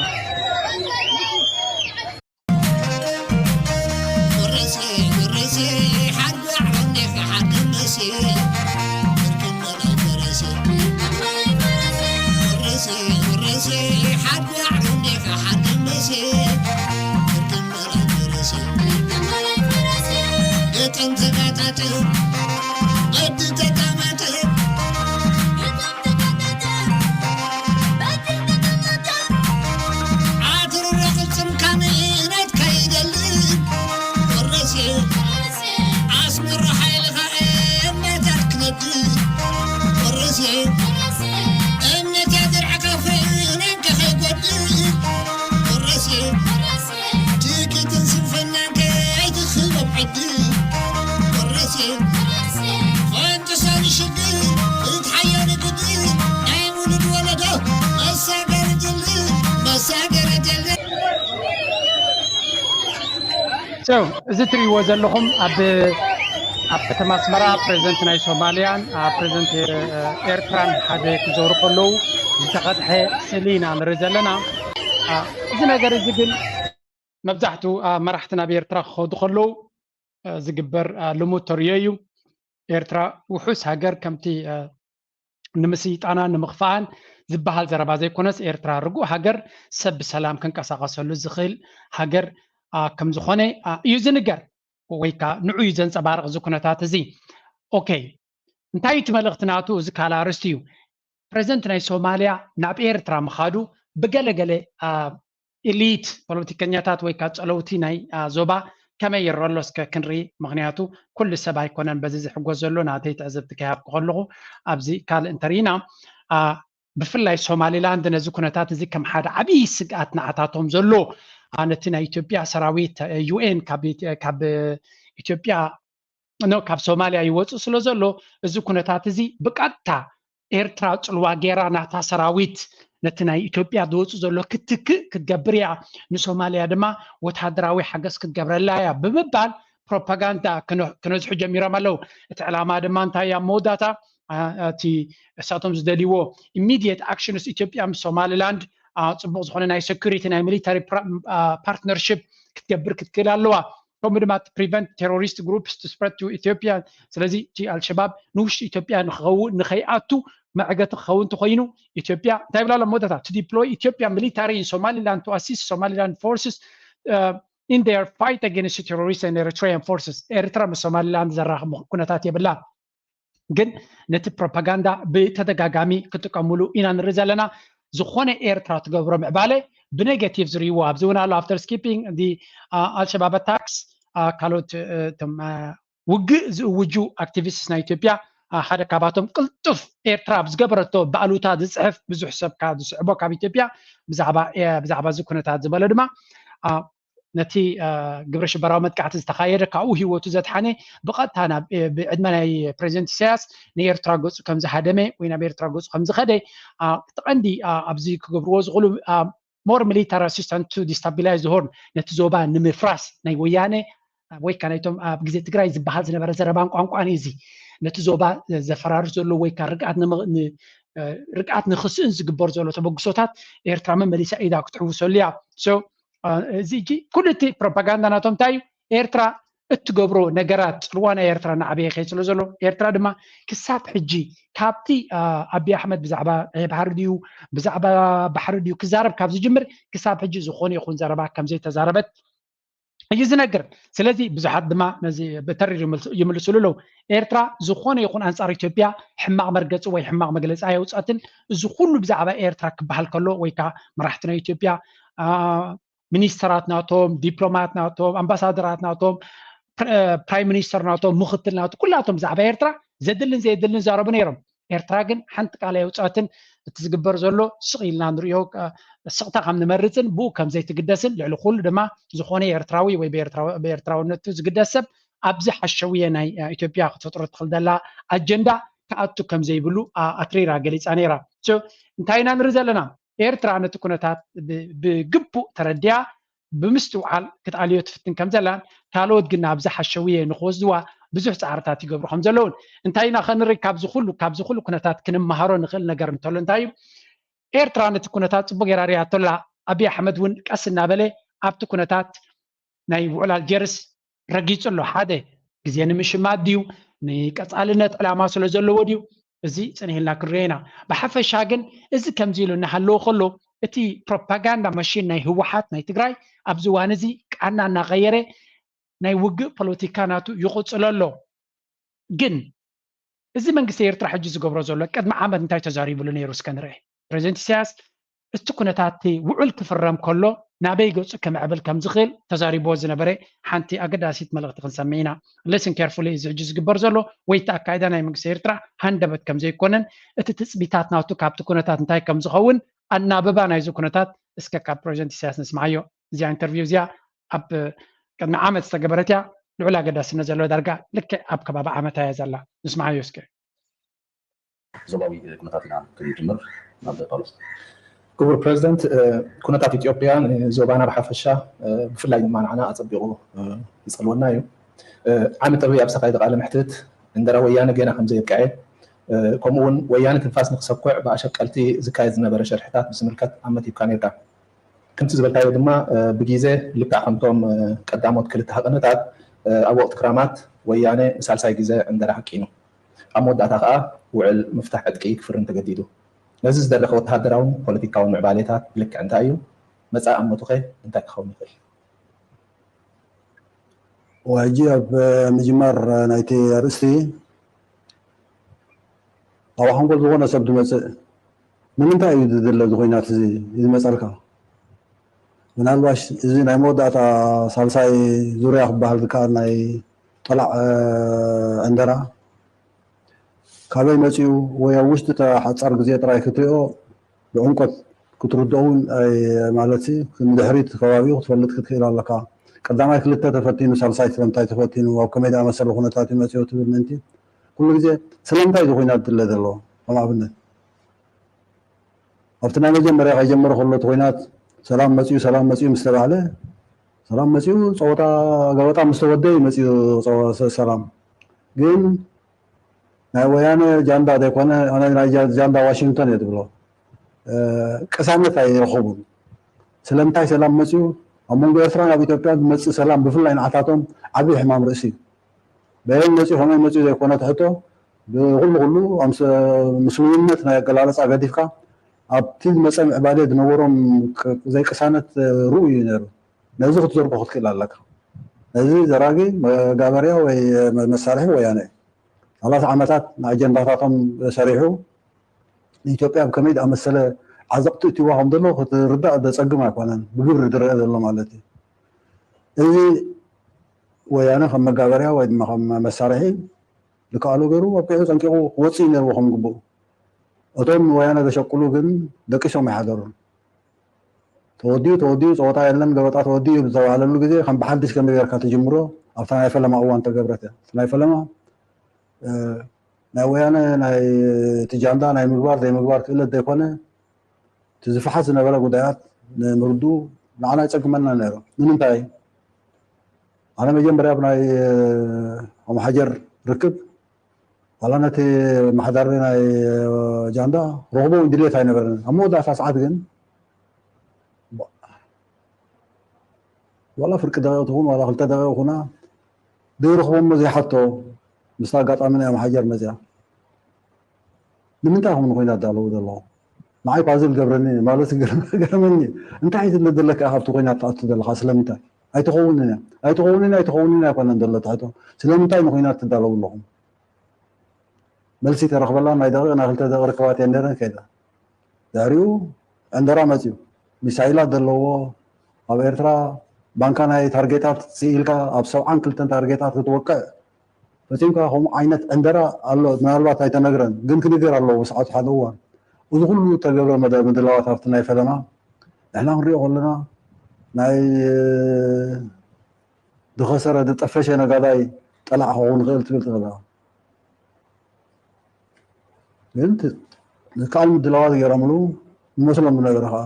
So እዚ ትሪእዎ ዘለኹም ኣብ ኣብ ከተማ ኣስመራ ፕሬዚደንት ናይ ሶማልያን ፕሬዚደንት ኤርትራን ሓደ ክዘሩ ከለዉ ዝተቐድሐ ስእሊ ኢና ንርኢ ዘለና። እዚ ነገር እዚ ግን መብዛሕትኡ መራሕቲ ናብ ኤርትራ ክኸዱ ከለዉ ዝግበር ልሙድ ተርእዮ እዩ። ኤርትራ ውሑስ ሃገር ከምቲ ንምስይጣና ንምኽፋኣን ዝበሃል ዘረባ ዘይኮነስ ኤርትራ ርጉእ ሃገር ሰብ ብሰላም ክንቀሳቐሰሉ ዝኽእል ሃገር ከም ዝኾነ እዩ ዝንገር ወይ ከዓ ንዑ እዩ ዘንፀባርቕ እዚ ኩነታት እዚ። ኦኬ እንታይ እቲ መልእኽቲ ናቱ? እዚ ካልእ ኣርእስቲ እዩ። ፕሬዚደንት ናይ ሶማልያ ናብ ኤርትራ ምኻዱ ብገለገለ ኢሊት ፖለቲከኛታት ወይ ከዓ ፀለውቲ ናይ ዞባ ከመይ ይረሎ እስከ ክንርኢ። ምክንያቱ ኩሉ ሰብ ኣይኮነን በዚ ዝሕጎስ ዘሎ። ናተይ ትዕዝብቲ ከይሃብኩ ከለኹ ኣብዚ ካልእ እንተርኢና ብፍላይ ሶማሊላንድ ነዚ ኩነታት እዚ ከም ሓደ ዓብዪ ስግኣት ንዓታቶም ዘሎ ነቲ ናይ ኢትዮጵያ ሰራዊት ዩኤን ካብ ኢትዮጵያ ካብ ሶማልያ ይወፅእ ስለ ዘሎ እዚ ኩነታት እዚ ብቀጥታ ኤርትራ ፅልዋ ገይራ ናታ ሰራዊት ነቲ ናይ ኢትዮጵያ ዝወፅእ ዘሎ ክትክእ ክትገብር እያ፣ ንሶማልያ ድማ ወታደራዊ ሓገዝ ክትገብረላ እያ ብምባል ፕሮፓጋንዳ ክነዝሑ ጀሚሮም ኣለዉ። እቲ ዕላማ ድማ እንታይ እያ መወዳእታ እቲ እሳቶም ዝደልይዎ ኢሚድየት ኣክሽንስ ኢትዮጵያ ምስ ሶማሊላንድ ፅቡቅ ዝኾነ ናይ ሴኩሪቲ ናይ ሚሊታሪ ፓርትነርሽፕ ክትገብር ክትክእል ኣለዋ። ከምኡ ድማ ፕሪቨንት ቴሮሪስት ግሩፕስ ቱ ስፕረድ ቱ ኢትዮጵያ። ስለዚ እቲ ኣልሸባብ ንውሽጢ ኢትዮጵያ ንክኸውን ንከይኣቱ መዕገቲ ክኸውን እንተኮይኑ ኢትዮጵያ እንታይ ይብላ ኣሎ መወዳእታ to deploy Ethiopia military in Somaliland to assist Somaliland forces in their fight against terrorists and Eritrean forces። ኤርትራ ምስ ሶማሊላንድ ዘራኽቡ ኩነታት የብላ። ግን ነቲ ፕሮፓጋንዳ ብተደጋጋሚ ክጥቀምሉ ኢና ንርኢ ዘለና። ዝኾነ ኤርትራ ትገብሮ ምዕባለ ብኔጋቲቭ ዝርእይዎ ኣብዚ እውን ኣሎ። ኣፍተር ስኪፒንግ ኣልሸባብ ኣታክስ ካልኦት ውግእ ዝእውጁ ኣክቲቪስትስ ናይ ኢትዮጵያ ሓደ ካባቶም ቅልጡፍ ኤርትራ ኣብ ዝገበረቶ ብኣሉታ ዝፅሕፍ ብዙሕ ሰብ ዝስዕቦ ካብ ኢትዮጵያ ብዛዕባ እዚ ኩነታት ዝበለ ድማ ነቲ ግብረ ሽበራዊ መጥቃዕቲ ዝተኻየደ ካብኡ ህይወቱ ዘድሓነ ብቐጥታ ናብ ብዕድመ ናይ ፕሬዚደንት ኢሳያስ ንኤርትራ ገፁ ከም ዝሃደመ ወይ ናብ ኤርትራ ገፁ ከም ዝኸደ እቲ ቀንዲ ኣብዚ ክገብርዎ ዝኽእሉ more military assistance to destabilize the Horn ነቲ ዞባ ንምፍራስ ናይ ወያነ ወይ ከዓ ናይቶም ኣብ ግዜ ትግራይ ዝበሃል ዝነበረ ዘረባን ቋንቋን እዩ። እዚ ነቲ ዞባ ዘፈራርስ ዘሎ ወይ ከዓ ርግኣት ርግኣት ንክስእን ዝግበር ዘሎ ተበግሶታት ኤርትራ መመሊሳ ኢዳ ክትሕውሰሉ እያ። እዚ ኩሉ እቲ ፕሮፓጋንዳ ናቶም እንታይ እዩ? ኤርትራ እትገብሮ ነገራት ፅልዋ ናይ ኤርትራ እናዓበየ ይኸይድ ስለ ዘሎ ኤርትራ ድማ ክሳብ ሕጂ ካብቲ ኣቢ ኣሕመድ ብዛዕባ ባሕሪ ድዩ ብዛዕባ ባሕሪ ድዩ ክዛረብ ካብ ዝጅምር ክሳብ ሕጂ ዝኾነ ይኹን ዘረባ ከም ዘይተዛረበት እዩ ዝነግር። ስለዚ ብዙሓት ድማ ነዚ ብተሪር ይምልስሉ ኣለዉ። ኤርትራ ዝኾነ ይኹን ኣንጻር ኢትዮጵያ ሕማቕ መርገፂ ወይ ሕማቕ መግለፂ ኣየውፀትን። እዚ ኩሉ ብዛዕባ ኤርትራ ክበሃል ከሎ ወይ ከዓ መራሕቲ ናይ ኢትዮጵያ ሚኒስተራት ናቶም፣ ዲፕሎማት ናቶም፣ ኣምባሳደራት ናቶም፣ ፕራይም ሚኒስተር ናቶም፣ ምክትል ናቶም፣ ኩላቶም ብዛዕባ ኤርትራ ዘድልን ዘየድልን ይዛረቡ ነይሮም። ኤርትራ ግን ሓንቲ ቃል ኣየውፀትን። እቲ ዝግበር ዘሎ ስቕ ኢልና ንሪኦ ስቕታ ከም ንመርፅን ብኡ ከም ዘይትግደስን ልዕሊ ኩሉ ድማ ዝኾነ ኤርትራዊ ወይ ብኤርትራውነቱ ዝግደስ ሰብ ኣብዚ ሓሸውየ ናይ ኢትዮጵያ ክትፈጥሮ ትኽእል ዘላ ኣጀንዳ ክኣቱ ከም ዘይብሉ ኣትሪራ ገሊፃ ነይራ። እንታይ ኢና ንርኢ ዘለና? ኤርትራ ነቲ ኩነታት ብግቡእ ተረዲኣ ብምስትውዓል ክትኣልዮ ትፍትን ከም ዘላን ካልኦት ግን ናብዚ ሓሸውየ ንክወስድዋ ብዙሕ ፃዕርታት ይገብሩ ከም ዘለውን እንታይ ኢና ከንርኢ? ካብዚ ኩሉ ካብዚ ኩሉ ኩነታት ክንመሃሮ ንኽእል ነገር እንተሎ እንታይ እዩ? ኤርትራ ነቲ ኩነታት ፅቡቅ ገይራ ሪኣቶ ኣላ። ኣብይ ኣሕመድ እውን ቀስ እናበለ ኣብቲ ኩነታት ናይ ውዕል ኣልጀርስ ረጊፁ ኣሎ። ሓደ ግዜ ንምሽማት ድዩ ንቀፃልነት ዕላማ ስለ ዘለዎ ድዩ? እዚ ፅንሕ ኢልና ክንሪኦ ኢና። ብሓፈሻ ግን እዚ ከምዚ ኢሉ እናሃለወ ከሎ እቲ ፕሮፓጋንዳ መሽን ናይ ህወሓት ናይ ትግራይ ኣብዚ እዋን እዚ ቃና እናቀየረ ናይ ውግእ ፖለቲካ ናቱ ይቕፅሎ ኣሎ። ግን እዚ መንግስቲ ኤርትራ ሕጂ ዝገብሮ ዘሎ ቅድሚ ዓመት እንታይ ተዛሪብሉ ነይሩ እስከ ንርአ። ፕሬዚደንት ኢሳያስ እቲ ኩነታት ውዕል ክፍረም ከሎ ናበይ ገፁ ክምዕብል ከም ዝኽእል ተዛሪብዎ ዝነበረ ሓንቲ ኣገዳሲት መልእኽቲ ክንሰምዕ ኢና። Listen carefully፣ እዚ ሕጂ ዝግበር ዘሎ ወይ እቲ ኣካይዳ ናይ መንግስቲ ኤርትራ ሃንደበት ከም ዘይኮነን እቲ ትፅቢታት ናቱ ካብቲ ኩነታት እንታይ ከም ዝኸውን ኣናብባ ናይዚ ኩነታት እስከ ካብ ፕሬዚደንት ኢሳያስ ንስምዓዮ። እዚኣ ኢንተርቪው እዚኣ ኣብ ቅድሚ ዓመት ዝተገበረት እያ። ልዑል ኣገዳስነት ዘለዎ ዳርጋ ልክዕ ኣብ ከባቢ ዓመት እያ ዘላ። ንስምዓዮ እስከ። ዞባዊ ኩነታት ኢና ክንጅምር ናብ ጳውሎስ። ክቡር ፕረዚደንት፣ ኩነታት ኢትዮጵያ ንዞባና ብሓፈሻ፣ ብፍላይ ድማ ንዓና ኣጸቢቑ ዝጸልወና እዩ። ዓሚ ጥሪ ኣብ ዝተኻየደ ቃለ መሕትት፣ ዕንደራ ወያነ ገና ከም ዘየብቅዐ፣ ከምኡ እውን ወያነ ትንፋስ ንክሰኩዕ ብኣሸቀልቲ ዝካየድ ዝነበረ ሸርሕታት ብዝምልከት ኣመቲብካ ነይርካ። ከምቲ ዝበልካዮ ድማ፣ ብግዜ ልክዕ ከምቶም ቀዳሞት ክልተ ሃቐነታት፣ ኣብ ወቕቲ ክራማት ወያነ ንሳልሳይ ግዜ ዕንደራ ሃቂኑ። ኣብ መወዳእታ ከኣ ውዕል ምፍታሕ ዕጥቂ ክፍርም ተገዲዱ። ነዚ ዝደረኸ ወተሃደራውን ፖለቲካውን ምዕባሌታት ብልክዕ እንታይ እዩ? መጻኢ ኣመቱኸ እንታይ ክኸውን ይኽእል? ሕጂ ኣብ ምጅማር ናይቲ ኣርእስቲ ኣብ ሓንጎል ዝኾነ ሰብ ዝመጽእ ንምንታይ እዩ ዝድለ እዚ ኹናት እዚ ዝመጸልካ? ምናልባሽ እዚ ናይ መወዳእታ ሳልሳይ ዙርያ ክበሃል ዝከኣል ናይ ጠላዕ ዕንደራ ካበይ መጺኡ ወይ ኣብ ውሽጢ ሓጻር ግዜ ጥራይ ክትሪኦ ብዕምቆት ክትርድኦ እውን ማለት ንድሕሪት ከባቢኡ ክትፈልጥ ክትክእል ኣለካ። ቀዳማይ ክልተ ተፈቲኑ ሳልሳይ ስለምንታይ ተፈቲኑ ኣብ ከመይ ዝኣመሰለ ኩነታት እዩ መጺኡ ትብል ምእንቲ ኩሉ ግዜ ስለምንታይ እዚ ኩናት ድለ ዘለዎ ከም ኣብነት ኣብቲ ናይ መጀመርያ ከይጀመረ ከሎ እቲ ኩናት ሰላም መፂኡ ሰላም መፂኡ ምስ ተባህለ ሰላም መፂኡ ፀወታ ገበጣ ምስ ተወደ እዩ መፂኡ ሰላም ግን ናይ ወያነ ጃንዳ ዘይኮነ ናይ ጃንዳ ዋሽንግተን እየ ዝብሎ ቅሳነት ኣይረኸቡን ስለምንታይ ሰላም መፂኡ ኣብ መንጎ ኤርትራን ኣብ ኢትዮጵያ ዝመፅእ ሰላም ብፍላይ ንዓታቶም ዓብዪ ሕማም ርእሲ እዩ በየን መፂኡ ከመይ መፂኡ ዘይኮነ ትሕቶ ብኩሉ ኩሉ ምስሉይነት ናይ ኣገላለፃ ገዲፍካ ኣብቲ ዝመፀ ምዕባለ ዝነበሮም ዘይቅሳነት ርኡይ እዩ ነይሩ ነዚ ክትዘርጎ ክትክእል ኣለካ ነዚ ዘራጊ መጋበርያ ወይ መሳርሒ ወያነ እዩ ሰላሳ ዓመታት ንኣጀንዳታቶም ሰሪሑ ንኢትዮጵያ ብከመይ ዝኣመሰለ ዓዘቕቲ እትዋ ከም ዘሎ ክትርዳእ ዘፀግም ኣይኮነን ብግብሪ ዝረአ ዘሎ ማለት እዩ እዚ ወያነ ከም መጋበርያ ወይ ድማ ከም መሳርሒ ዝከኣሎ ገይሩ ኣብቂዑ ፀንቂቑ ክወፅእ ነርዎ ከም ግብኡ እቶም ንወያነ ዘሸቅሉ ግን ደቂሶም ኣይሓደሩን ተወዲኡ ተወዲኡ ፀወታ የለን ገበጣ ተወዲኡ ብዝተባህለሉ ግዜ ከም ብሓድሽ ከመይ ጌርካ ትጅምሮ ኣብታ ናይ ፈለማ እዋን ተገብረት እያ ናይ ፈለማ ናይ ወያነ ናይ እቲ ጃንዳ ናይ ምግባር ዘይምግባር ክእለት ዘይኮነ እቲ ዝፍሓት ዝነበረ ጉዳያት ንምርድኡ ንዓና ይፀግመና ነይሩ ንምንታይ ኣነ መጀመርያ ብናይ ኣምሓጀር ርክብ ዋላ ነቲ ማሕዳሪ ናይ ጃንዳ ረኽቦ ድልየት ኣይነበረን ኣብ መወዳእታ ሰዓት ግን ዋላ ፍርቂ ደቂቕ ትኹን ዋላ ክልተ ደቂቕ ኩና ዘይረኽቦ እሞ ዘይሓቶ ምስታ ኣጋጣሚ ናይ ኣምሓጀር መፅያ ንምንታይ ከምኡ ኮይና ኣዳለዉ ዘለኹም ንዓይ ፓዝል ገብረኒ ማለት ገረመኒ እንታይ ዝለ ዘለካ ካብቲ ኮይና ትኣቱ ዘለካ ስለምንታይ ኣይትኸውንን እያ ኣይትኸውንን ኣይትኸውንን ኣይኮነን ዘሎ ትሕቶ ስለምንታይ ንኮይና ትዳለዉ ኣለኹም መልሲ ተረኽበላ ናይ ደቂቕ ናይ ክልተ ደቂ ርክባት እየ ነረን ከይዳ ድሕሪኡ ዕንደራ መፅዩ ሚሳይላት ዘለዎ ኣብ ኤርትራ ባንካ ናይ ታርጌታት ስኢልካ ኣብ ሰብዓን ክልተን ታርጌታት ክትወቅዕ ፈፂምካ ከምኡ ዓይነት ዕንደራ ኣሎ ምናልባት ኣይተነግረን ግን ክንገር ኣለዎ ሰዓቱ ሓደ እዋን እዚ ኩሉ ተገብረ መደ ምድላዋት ኣብቲ ናይ ፈለማ ንሕና ክንሪኦ ከለና ናይ ዝኸሰረ ዝጠፈሸ ነጋዳይ ጠላዕ ክኸውን ይኽእል ትብል ትኽእል ግን ዝከኣል ምድላዋት ገይሮምሉ ይመስሎም ዝነበረ ከዓ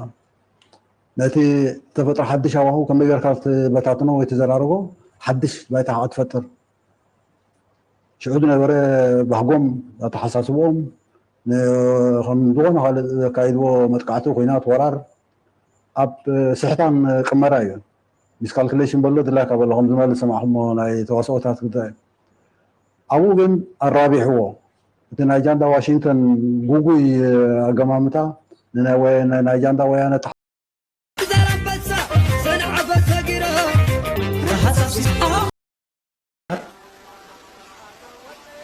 ነቲ ተፈጥሮ ሓድሽ ኣዋሁ ከመይ ጌርካ ትበታትኖ ወይ ትዘራርጎ ሓድሽ ባይታ ከዓ ትፈጥር ሽዑ ዝነበረ ባህጎም ኣተሓሳስብኦም ከም ዝኾነ ካልእ ዘካይድዎ መጥቃዕቲ ኩናት ወራር ኣብ ስሕታን ቅመራ እዩ ሚስካልኩሌሽን በሎ ድላይካ በሎ ከም ዝመልስ ሰማዕኹሞ ናይ ተዋስኦታት ጉዳይ ኣብኡ ግን ኣራቢሕዎ እቲ ናይ ጃንዳ ዋሽንግተን ጉጉይ ኣገማምታ ንናይ ጃንዳ ወያነ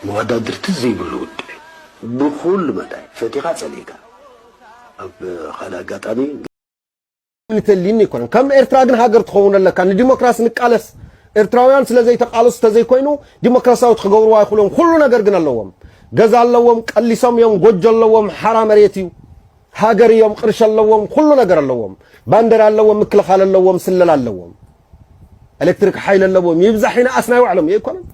መወዳድርቲ ዘይብሉ ውድብ ብኩሉ መዳይ ፈቲኻ ጸሊእካ ኣብ ካልእ ኣጋጣሚ ንተሊኒ ይኮነን ከም ኤርትራ ግን ሃገር ትኸውን ኣለካ ንዲሞክራሲ ንቃለስ ኤርትራውያን ስለ ዘይተቃለሱ ተዘይኮይኑ ዲሞክራሲያዊ ክገብርዋ ይኽእሎም ኩሉ ነገር ግን ኣለዎም ገዛ ኣለዎም ቀሊሶም እዮም ጎጆ ኣለዎም ሓራ መሬት እዩ ሃገር እዮም ቅርሺ ኣለዎም ኩሉ ነገር ኣለዎም ባንደራ ኣለዎም ምክልኻል ኣለዎም ስለላ ኣለዎም ኤሌክትሪክ ሓይል ኣለዎም ይብዛሕ ይንኣስ ናይ ባዕሎም ይኮነን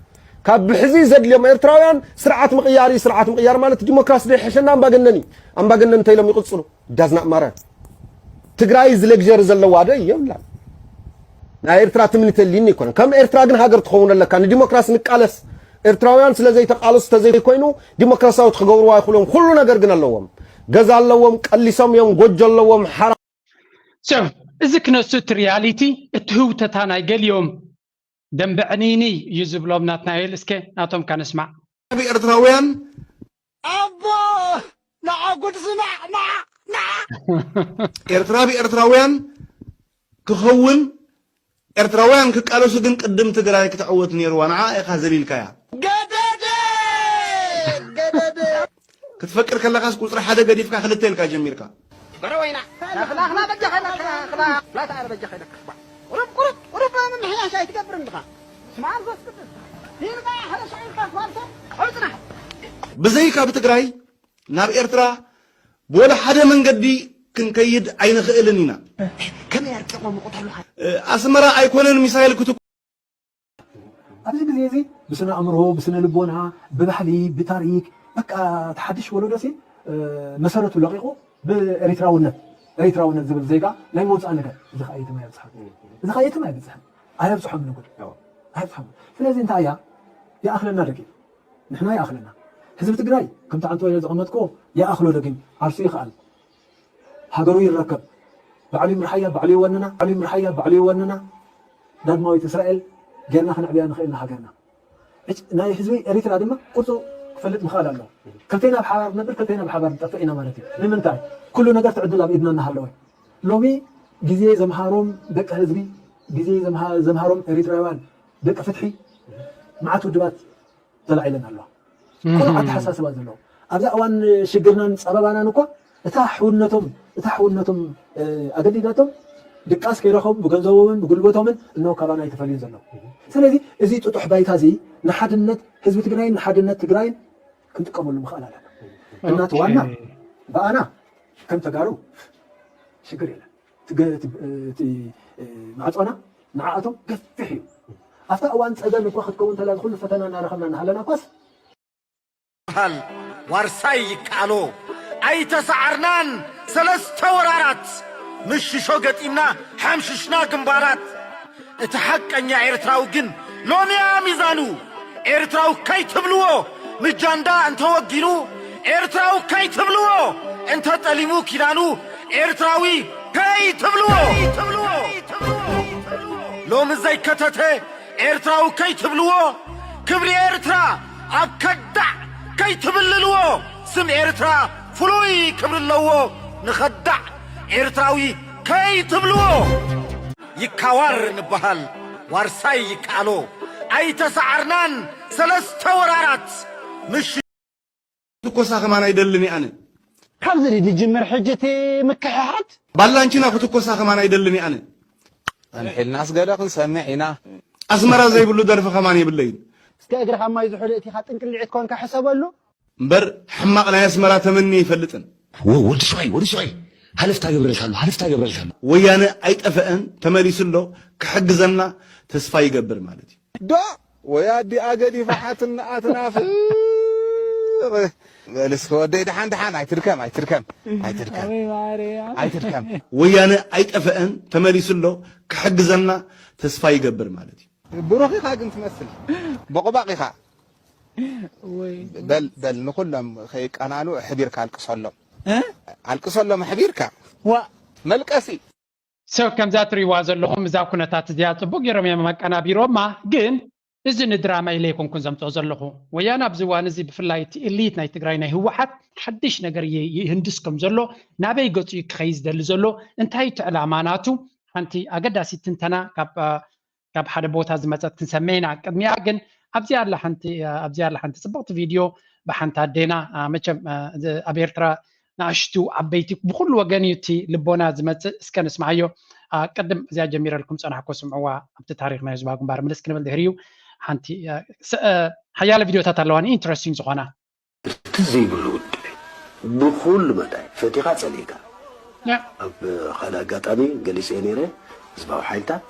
ካብ ብሕዚ ዘድልዮም ኤርትራውያን ስርዓት ምቕያር እዩ ስርዓት ምቕያር ማለት ዲሞክራሲ ዘይሕሸና ኣምባገነን እዩ ኣምባገነን እንተኢሎም ይቕፅሉ ዳዝና ማረር ትግራይ እዚ ሌግጀሪ ዘለዋ ዶ የብላን። ናይ ኤርትራ ትምኒት የሊኒ ይኮነ። ከም ኤርትራ ግን ሃገር ትኸውን ኣለካ። ንዲሞክራሲ ንቃለስ። ኤርትራውያን ስለ ዘይተቃለሱ ተዘይኮይኑ ዲሞክራሲያዊት ክገብርዋ ይኽእሉ እዮም። ኩሉ ነገር ግን ኣለዎም። ገዛ ኣለዎም፣ ቀሊሶም እዮም፣ ጎጆ ኣለዎም፣ ሓራ So እዚ ክነሱ እቲ ሪያሊቲ፣ እቲ ህውተታ ናይ ገሊኦም ደንበ ዕንይንይ እዩ ዝብሎም ናትናኤል። እስከ ናቶም ከነስማዕ። ኤርትራውያን ኣቦ ንዓ ጉድ ስማዕ ንዓ ንዓ ኤርትራ ብኤርትራውያን ክኸውን ኤርትራውያን ክቃለሱ ግን ቅድም ትግራይ ክትዕወት ነይርዋ። ንዓ ኢኻ ዘሊልካያ። ገደደ ገደደ ክትፈቅድ ከለኻስ ቁፅሪ ሓደ ገዲፍካ ክልተ ኢልካ ጀሚርካ። በረወይና ላኽላኽላ በጃ ከለካ ላታ ኣረ በጃ ከለካ ቁሩብ ቁሩብ ቁሩብ ምምሕያሽ ኣይትገብርን ድኻ ስማር ዘስቅድስ ይልካ ሓደ ሸዒልካ ኳልተ ሕፅና ብዘይካ ብትግራይ ናብ ኤርትራ ብወላ ሓደ መንገዲ ክንከይድ ኣይንኽእልን ኢና። ከመይ ኣርቂቖም ይቑተሉ ኣስመራ ኣይኮነን ሚሳይል ክትኩ ኣብዚ ግዜ እዚ ብስነ ኣእምሮ፣ ብስነ ልቦና፣ ብባህሊ፣ ብታሪክ በቃ እቲ ሓድሽ ወለዶ ሲ መሰረቱ ለቂቑ ብኤሪትራውነት ኤሪትራውነት ዝብል ዜጋ ናይ ምውፃእ ነገር እዚ ከዓ የትም ኣየብፅሐን። እዚ ከዓ የትም ኣየብፅሐን ኣየብፅሖም ንጉድ ኣየብፅሖም። ስለዚ እንታይ እያ ይኣኽለና ደጊም ንሕና ይኣኽለና። ህዝቢ ትግራይ ከምቲ ዓንቶ ኢለ ዘቐመጥክዎ ይኣኽሎ ደጊም ዓርሱ ይኽኣል። ሃገሩ ይረከብ። ባዕሉ ይምርሓያ፣ ባዕሉ ይወንና፣ ባዕሉ ይምርሓያ፣ ባዕሉ ይወንና። ዳግማዊት እስራኤል ጌርና ክነዕብያ ንኽእል ኢና ሃገርና። እጭ-፣ ናይ ህዝቢ ኤሪትራ ድማ ቅርጹ ክፈልጥ ምኽኣል ኣለዎ። ከልተይና ብሓባር ንነብር፣ ከልተይና ብሓባር ንጠፍእ ኢና ማለት እዩ። ንምንታይ? ኩሉ ነገር ትዕድል ኣብ ኢድና እናሃለወ። ሎሚ ግዜ ዘምሃሮም ደቂ ህዝቢ፣ ግዜ ዘምሃ-፣ ዘምሃሮም ኤሪትራውያን ደቂ ፍትሒ መዓት ውድባት ተላዒለን ኣለዋ። ኮነ ኣተሓሳስባ ዘለዎ ኣብዛ እዋን ሽግርናን ፀበባናን እኳ እታ ሕውነቶም እታ ሕውነቶም ኣገዲዳቶም ድቃስ ከይረኸቡ ብገንዘቦምን ብጉልበቶምን እነሆ ካባና ኣይተፈልዩን ዘለዉ። ስለዚ እዚ ጥጡሕ ባይታ እዚ ንሓድነት ህዝቢ ትግራይን ንሓድነት ትግራይን ክንጥቀመሉ ምኽኣል ኣለና። እናቲ ዋና ብኣና ከም ተጋሩ ሽግር የለን። እቲ ማዕፆና ንዓኣቶም ገፊሕ እዩ። ኣብታ እዋን ፀገም እኳ ክትከውን እንተላ ኩሉ ፈተና እናረኸብና እናሃለና እኳስ በሃል ዋርሳይ ይከኣሎ ኣይተሰዓርናን ሰለስተ ወራራት ምሽሾ ገጢምና ሓምሽሽና ግንባራት እቲ ሓቀኛ ኤርትራዊ ግን ሎሚያ ሚዛኑ ኤርትራዊ ከይትብልዎ ምጃንዳ እንተወጊኑ ኤርትራዊ ከይትብልዎ እንተጠሊሙ ኪዳኑ ኤርትራዊ ከይትብልዎ ሎሚ ዘይከተተ ኤርትራዊ ከይትብልዎ ክብሪ ኤርትራ ኣብ ከዳዕ ከይትብልልዎ ስም ኤርትራ ፍሉይ ክብሪ ኣለዎ ንኸዳዕ ኤርትራዊ ከይትብልዎ ይካዋር ንበሃል ዋርሳይ ይከኣሎ ኣይተሰዓርናን ሰለስተ ወራራት ምሽ ክትኮሳ ከማን ኣይደልን ኣነ። ካብዚ ድዩ ዝጅምር ሕጂ እቲ ምክሕሓት? ባላንቺና ክትኮሳ ከማን ኣይደልን ኣነ። ኣንሒልናስ ገለ ክንሰምዕ ኢና። ኣስመራ ዘይብሉ ደርፊ ከማን የብለይን። እስከ እግርኻ ማይ ዝሑል እቲኻ ጥንቅሊዒት ኮንካ ሕሰበሉ። እምበር ሕማቕ ናይ ኣስመራ ተመንየ ኣይፈልጥን። ወዲ ሸዋይ ወዲ ሸዋይ ሃለፍታ ገብረልካ ኣሎ ሃለፍታ ገብረልካ ኣሎ። ወያነ ኣይጠፈአን ተመሊሱ ኣሎ ክሕግዘና ተስፋ ይገብር ማለት እዩ። ዶ ወይ ኣዲኣ ገዲፋ ሓትንኣ ትናፍቕ። በል እስኪ ወደይ ደሓን ደሓን ኣይትድከም ኣይትድከም ኣይትድከም ኣይትድከም። ወያነ ኣይጠፈአን ተመሊሱ ኣሎ ክሕግዘና ተስፋ ይገብር ማለት እዩ። ብሩኽ ኢኻ ግን ትመስል ቦቕባቕ ኢኻ። በል በል ንኹሎም ከይቀናኑ ኣሕቢርካ ኣልቅሰሎም ኣልቅሰሎም ኣሕቢርካ። ዋእ መልቀሲ። ሰብ ከምዛ ትሪእዋ ዘለኹም እዛ ኩነታት እዚኣ ፅቡቅ ገይሮም እዮም ኣቀናቢሮማ። ግን እዚ ንድራማ ኢለ ኣይኮንኩን ዘምፅኦ ዘለኹ። ወያነ ኣብዚ እዋን እዚ ብፍላይ እቲ ኢሊት ናይ ትግራይ ናይ ህወሓት ሓድሽ ነገር ይህንድስ ከም ዘሎ ናበይ ገፁ እዩ ክኸይድ ዝደሊ ዘሎ እንታይ እቲ ዕላማ ናቱ ሓንቲ ኣገዳሲት ትንተና ካብ ካብ ሓደ ቦታ ዝመፀት ክንሰምዕ ኢና። ቅድሚኣ ግን ኣብዚኣ ኣላ ሓንቲ ኣብዚኣ ኣላ ሓንቲ ፅብቕቲ ቪድዮ ብሓንቲ ኣዴና መቸም ኣብ ኤርትራ ንኣሽቱ ዓበይቲ ብኩሉ ወገን እዩ እቲ ልቦና ዝመፅእ። እስከ ንስምዓዮ። ቅድም እዚኣ ጀሚረልኩም ፀናሕኮ ስምዕዋ ኣብቲ ታሪክ ናይ ህዝባዊ ግንባር ምልስ ክንብል ድሕር እዩ። ሓንቲ ሓያለ ቪድዮታት ኣለዋኒ ኢንትረስቲንግ ዝኾና እቲ ዘይብሉ ውድብ እዩ። ብኹሉ መዳይ ፈቲኻ ጸሊእካ። ኣብ ካልእ ኣጋጣሚ ገሊጸዮ ነይረ፣ ህዝባዊ ሓይልታት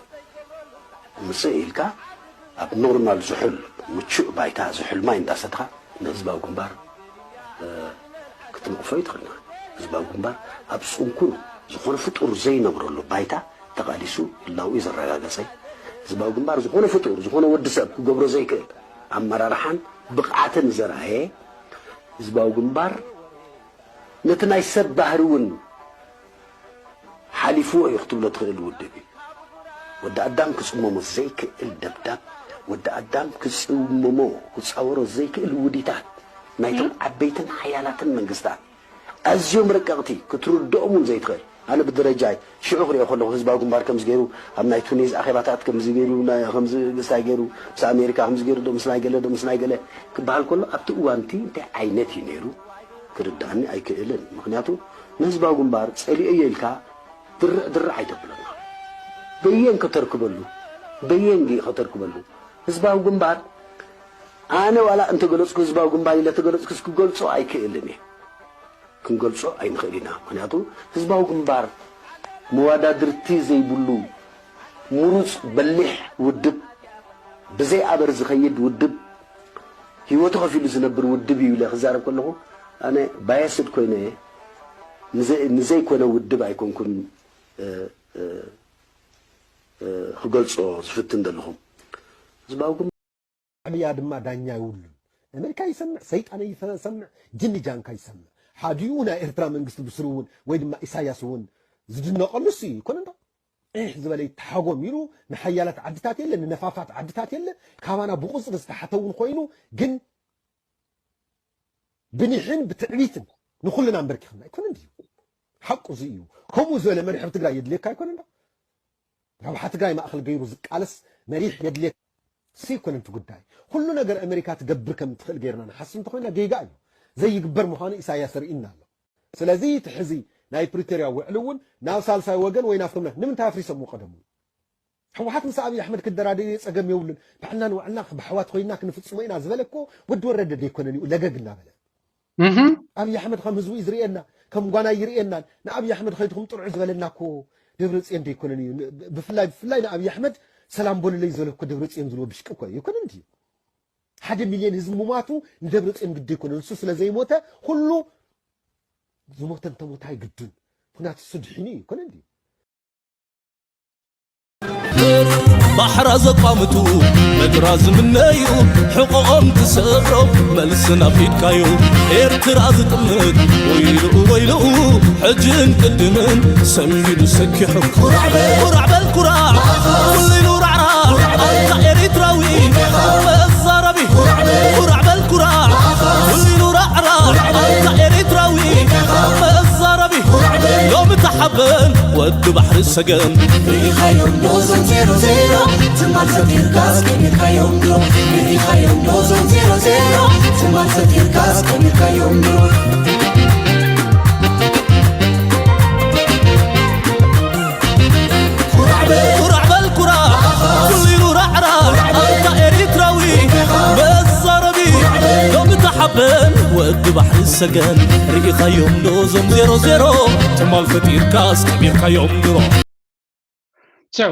ምጽእ ኢልካ ኣብ ኖርማል ዝሑል ምቹእ ባይታ ዝሑል ማይ እንዳሰትኻ ንህዝባዊ ግንባር ክትነቕፎ ኣይትኽእልን ኢኻ። ህዝባዊ ግንባር ኣብ ጽንኩር ዝኾነ ፍጡር ዘይነብረሉ ባይታ ተቓሊሱ ህላውኡ ዘረጋገጸ ህዝባዊ ግንባር፣ ዝኾነ ፍጡር፣ ዝኾነ ወዲ ሰብ ክገብሮ ዘይክእል ኣመራርሓን ብቕዓትን ዘርኣየ ህዝባዊ ግንባር፣ ነቲ ናይ ሰብ ባህሪ እውን ሓሊፍዎ እዩ ክትብሎ ትኽእል ውድብ እዩ። ወዲ ኣዳም ክጽመሞ ዘይክእል ደብዳብ፣ ወዲ ኣዳም ክጽመሞ ክጻወሮ ዘይክእል ውዲታት ናይቶም ዓበይትን ሓያላትን መንግስታት፣ ኣዝዮም ረቀቕቲ፣ ክትርድኦም እውን ዘይትኽእል። ኣነ ብደረጃይ ሽዑ ክሪኦ ከለኹ ህዝባዊ ግንባር ከምዚ ገይሩ ኣብ ናይ ቱኒዝ ኣኼባታት ከምዚ ገይሩ፣ ናይ ከምዚ ምስታይ ገይሩ፣ ምስ ኣሜሪካ ከምዚ ገይሩ ዶ ምስ ናይ ገለ ዶ ምስ ናይ ገለ ክበሃል ከሎ፣ ኣብቲ እዋንቲ እንታይ ዓይነት እዩ ነይሩ ክርድኣኒ ኣይክእልን። ምኽንያቱ ንህዝባዊ ግንባር ጸሊኦዮ ኢልካ ድርዕ ድርዕ ኣይተብሎና። በየን ከተርክበሉ፣ በየን ድዩ ከተርክበሉ? ህዝባዊ ግንባር ኣነ ዋላ እንተገለጽኩ ህዝባዊ ግንባር ኢለ ተገለጽኩስ ክገልጾ ኣይክእልን እየ። ክንገልጾ ኣይንኽእል ኢና። ምኽንያቱ ህዝባዊ ግንባር መዋዳድርቲ ዘይብሉ ምሩጽ በሊሕ ውድብ፣ ብዘይ ኣበር ዝኸይድ ውድብ፣ ህይወቱ ከፊሉ ዝነብር ውድብ እዩ ኢለ ክዛረብ ከለኹ ኣነ ባየስድ ኮይነ እየ። ንዘይ-፣ ንዘይኮነ ውድብ ኣይኮንኩን፣ እ፣ እ፣ እ፣ ክገልጾ ዝፍትን ዘለኹ። ህዝባዊ ግንባር ሻዕብያ ድማ ዳኛ ይብሉን። ኣመሪካ ይሰምዕ፣ ሰይጣን ይሰምዕ፣ ጅኒ ጃንካ ይሰምዕ። ሓዲኡ ናይ ኤርትራ መንግስቲ ብስሩ እውን ወይ ድማ ኢሳያስ እውን ዝድነቐሉ እሱ እዩ። ይኮነ እንዶ? ዒሕ ዝበለ ይተሓጎም ኢሉ ንሓያላት ዓድታት የለ፣ ንነፋፋት ዓድታት የለ፣ ካባና ብቁጽሪ ዝተሓተ እውን ኮይኑ፣ ግን ብኒሕን ብትዕቢትን ንኹልና ኣንበርኪኽና። ኣይኮነን ድዩ? ሓቁ እዚ እዩ። ከምኡ ዝበለ መሪሕ ኣብ ትግራይ የድልየካ ኣይኮነን ዶ? ረብሓ ትግራይ ማእኸል ገይሩ ዝቃለስ መሪሕ የድልየካ። እሱ ኣይኮነን እቲ ጉዳይ። ኩሉ ነገር ኣሜሪካ ትገብር ከም ትኽእል ገይርና ንሓስብ እንተኾይና ጌጋ እዩ። ዘይግበር ምዃኑ ኢሳያስ ርኢና ኣሎ። ስለዚ እቲ ሕዚ ናይ ፕሪቶርያ ውዕል እውን ናብ ሳልሳይ ወገን ወይ ናብቶም ና-፣ ንምንታይ ኣፍሪሶምዎ ቀደሙ? ህወሓት ምስ ኣብይ ኣሕመድ ክደራደዩ ጸገም የብሉን። ባዕልና ንባዕልና ብኣሕዋት ኮይና ክንፍጽሞ ኢና ዝበለ እኮ ወዲ ወረደ ደይኮነን እዩ ለገግ እናበለ። እህ። ኣብይ ኣሕመድ ከም ህዝቡ እዩ ዝርእየና፣ ከም ጓና ይርእየናን። ንኣብይ ኣሕመድ ከይድኩም ጥርዑ ዝበለና እኮ ደብረጽዮን ደይኮነን እዩ። ን-፣ ብፍላይ፣ ብፍላይ ንኣብይ ኣሕመድ ሰላም በሉለይ ዝበለ እኮ ደብረጽዮን ዝብሎ ብሽቂ እኮ እዩ። ኣይኮነን ድዩ? ሓደ ሚልዮን ህዝቢ ምሟቱ ንደብረጽዮን ግዲ ኣይኮነን። ንሱ ስለ ዘይሞተ ኩሉ ዝሞተ እንተሞተ ኣይግዱን። ምኽንያቱ እሱ ድሒኑ እዩ። ኣይኮነን ድዩ? ባሕራ ዘቋምቱ ምድራ ዝምነዩ ሕቆኦም ትሰብሮ መልሲ ናፊድካዩ ኤርትራ ዝጥምት ወይልኡ ወይልኡ ሕጅን ቅድምን ሰሚዱ ሰኪሑ ኩራዕ በል ኩራዕ በል ኩራዕ ኩሉ ኢሉ ራዕራዕ ኣንታ ኤሪትራዊ መዛረቢ ኩራዕ በል ኩራዕ ኩሉ ኢሉ ራዕራዕ ኣንታ ኤሪትራዊ መዛረቢ ሎሚ ተሓበን ወዲ ባሕሪ ሰገን ርኢኻዮም ዶ ዞም ዜሮ ዜሮ ትማል ፈጢርካ ኣስቀሚጥካዮም ዶ ርኢኻዮም ዶ ዞም ዜሮ ዜሮ ትማል ፈጢርካ ኣስቀሚጥካዮም ዶ ኩራዕ በል ኩራዕ በል ኩራዕ ኩሉ ኢሉ ራዕራዕ ኣንታ ኤሪትራዊ መዛረቢ ሎሚ ተሓበን ወዲ ባሕሪ ሰገን ርኢኻዮም ዶ ዞም ዜሮ ዜሮ ትማል ፈጢርካ ኣስቀሚጥካዮም ድሮ So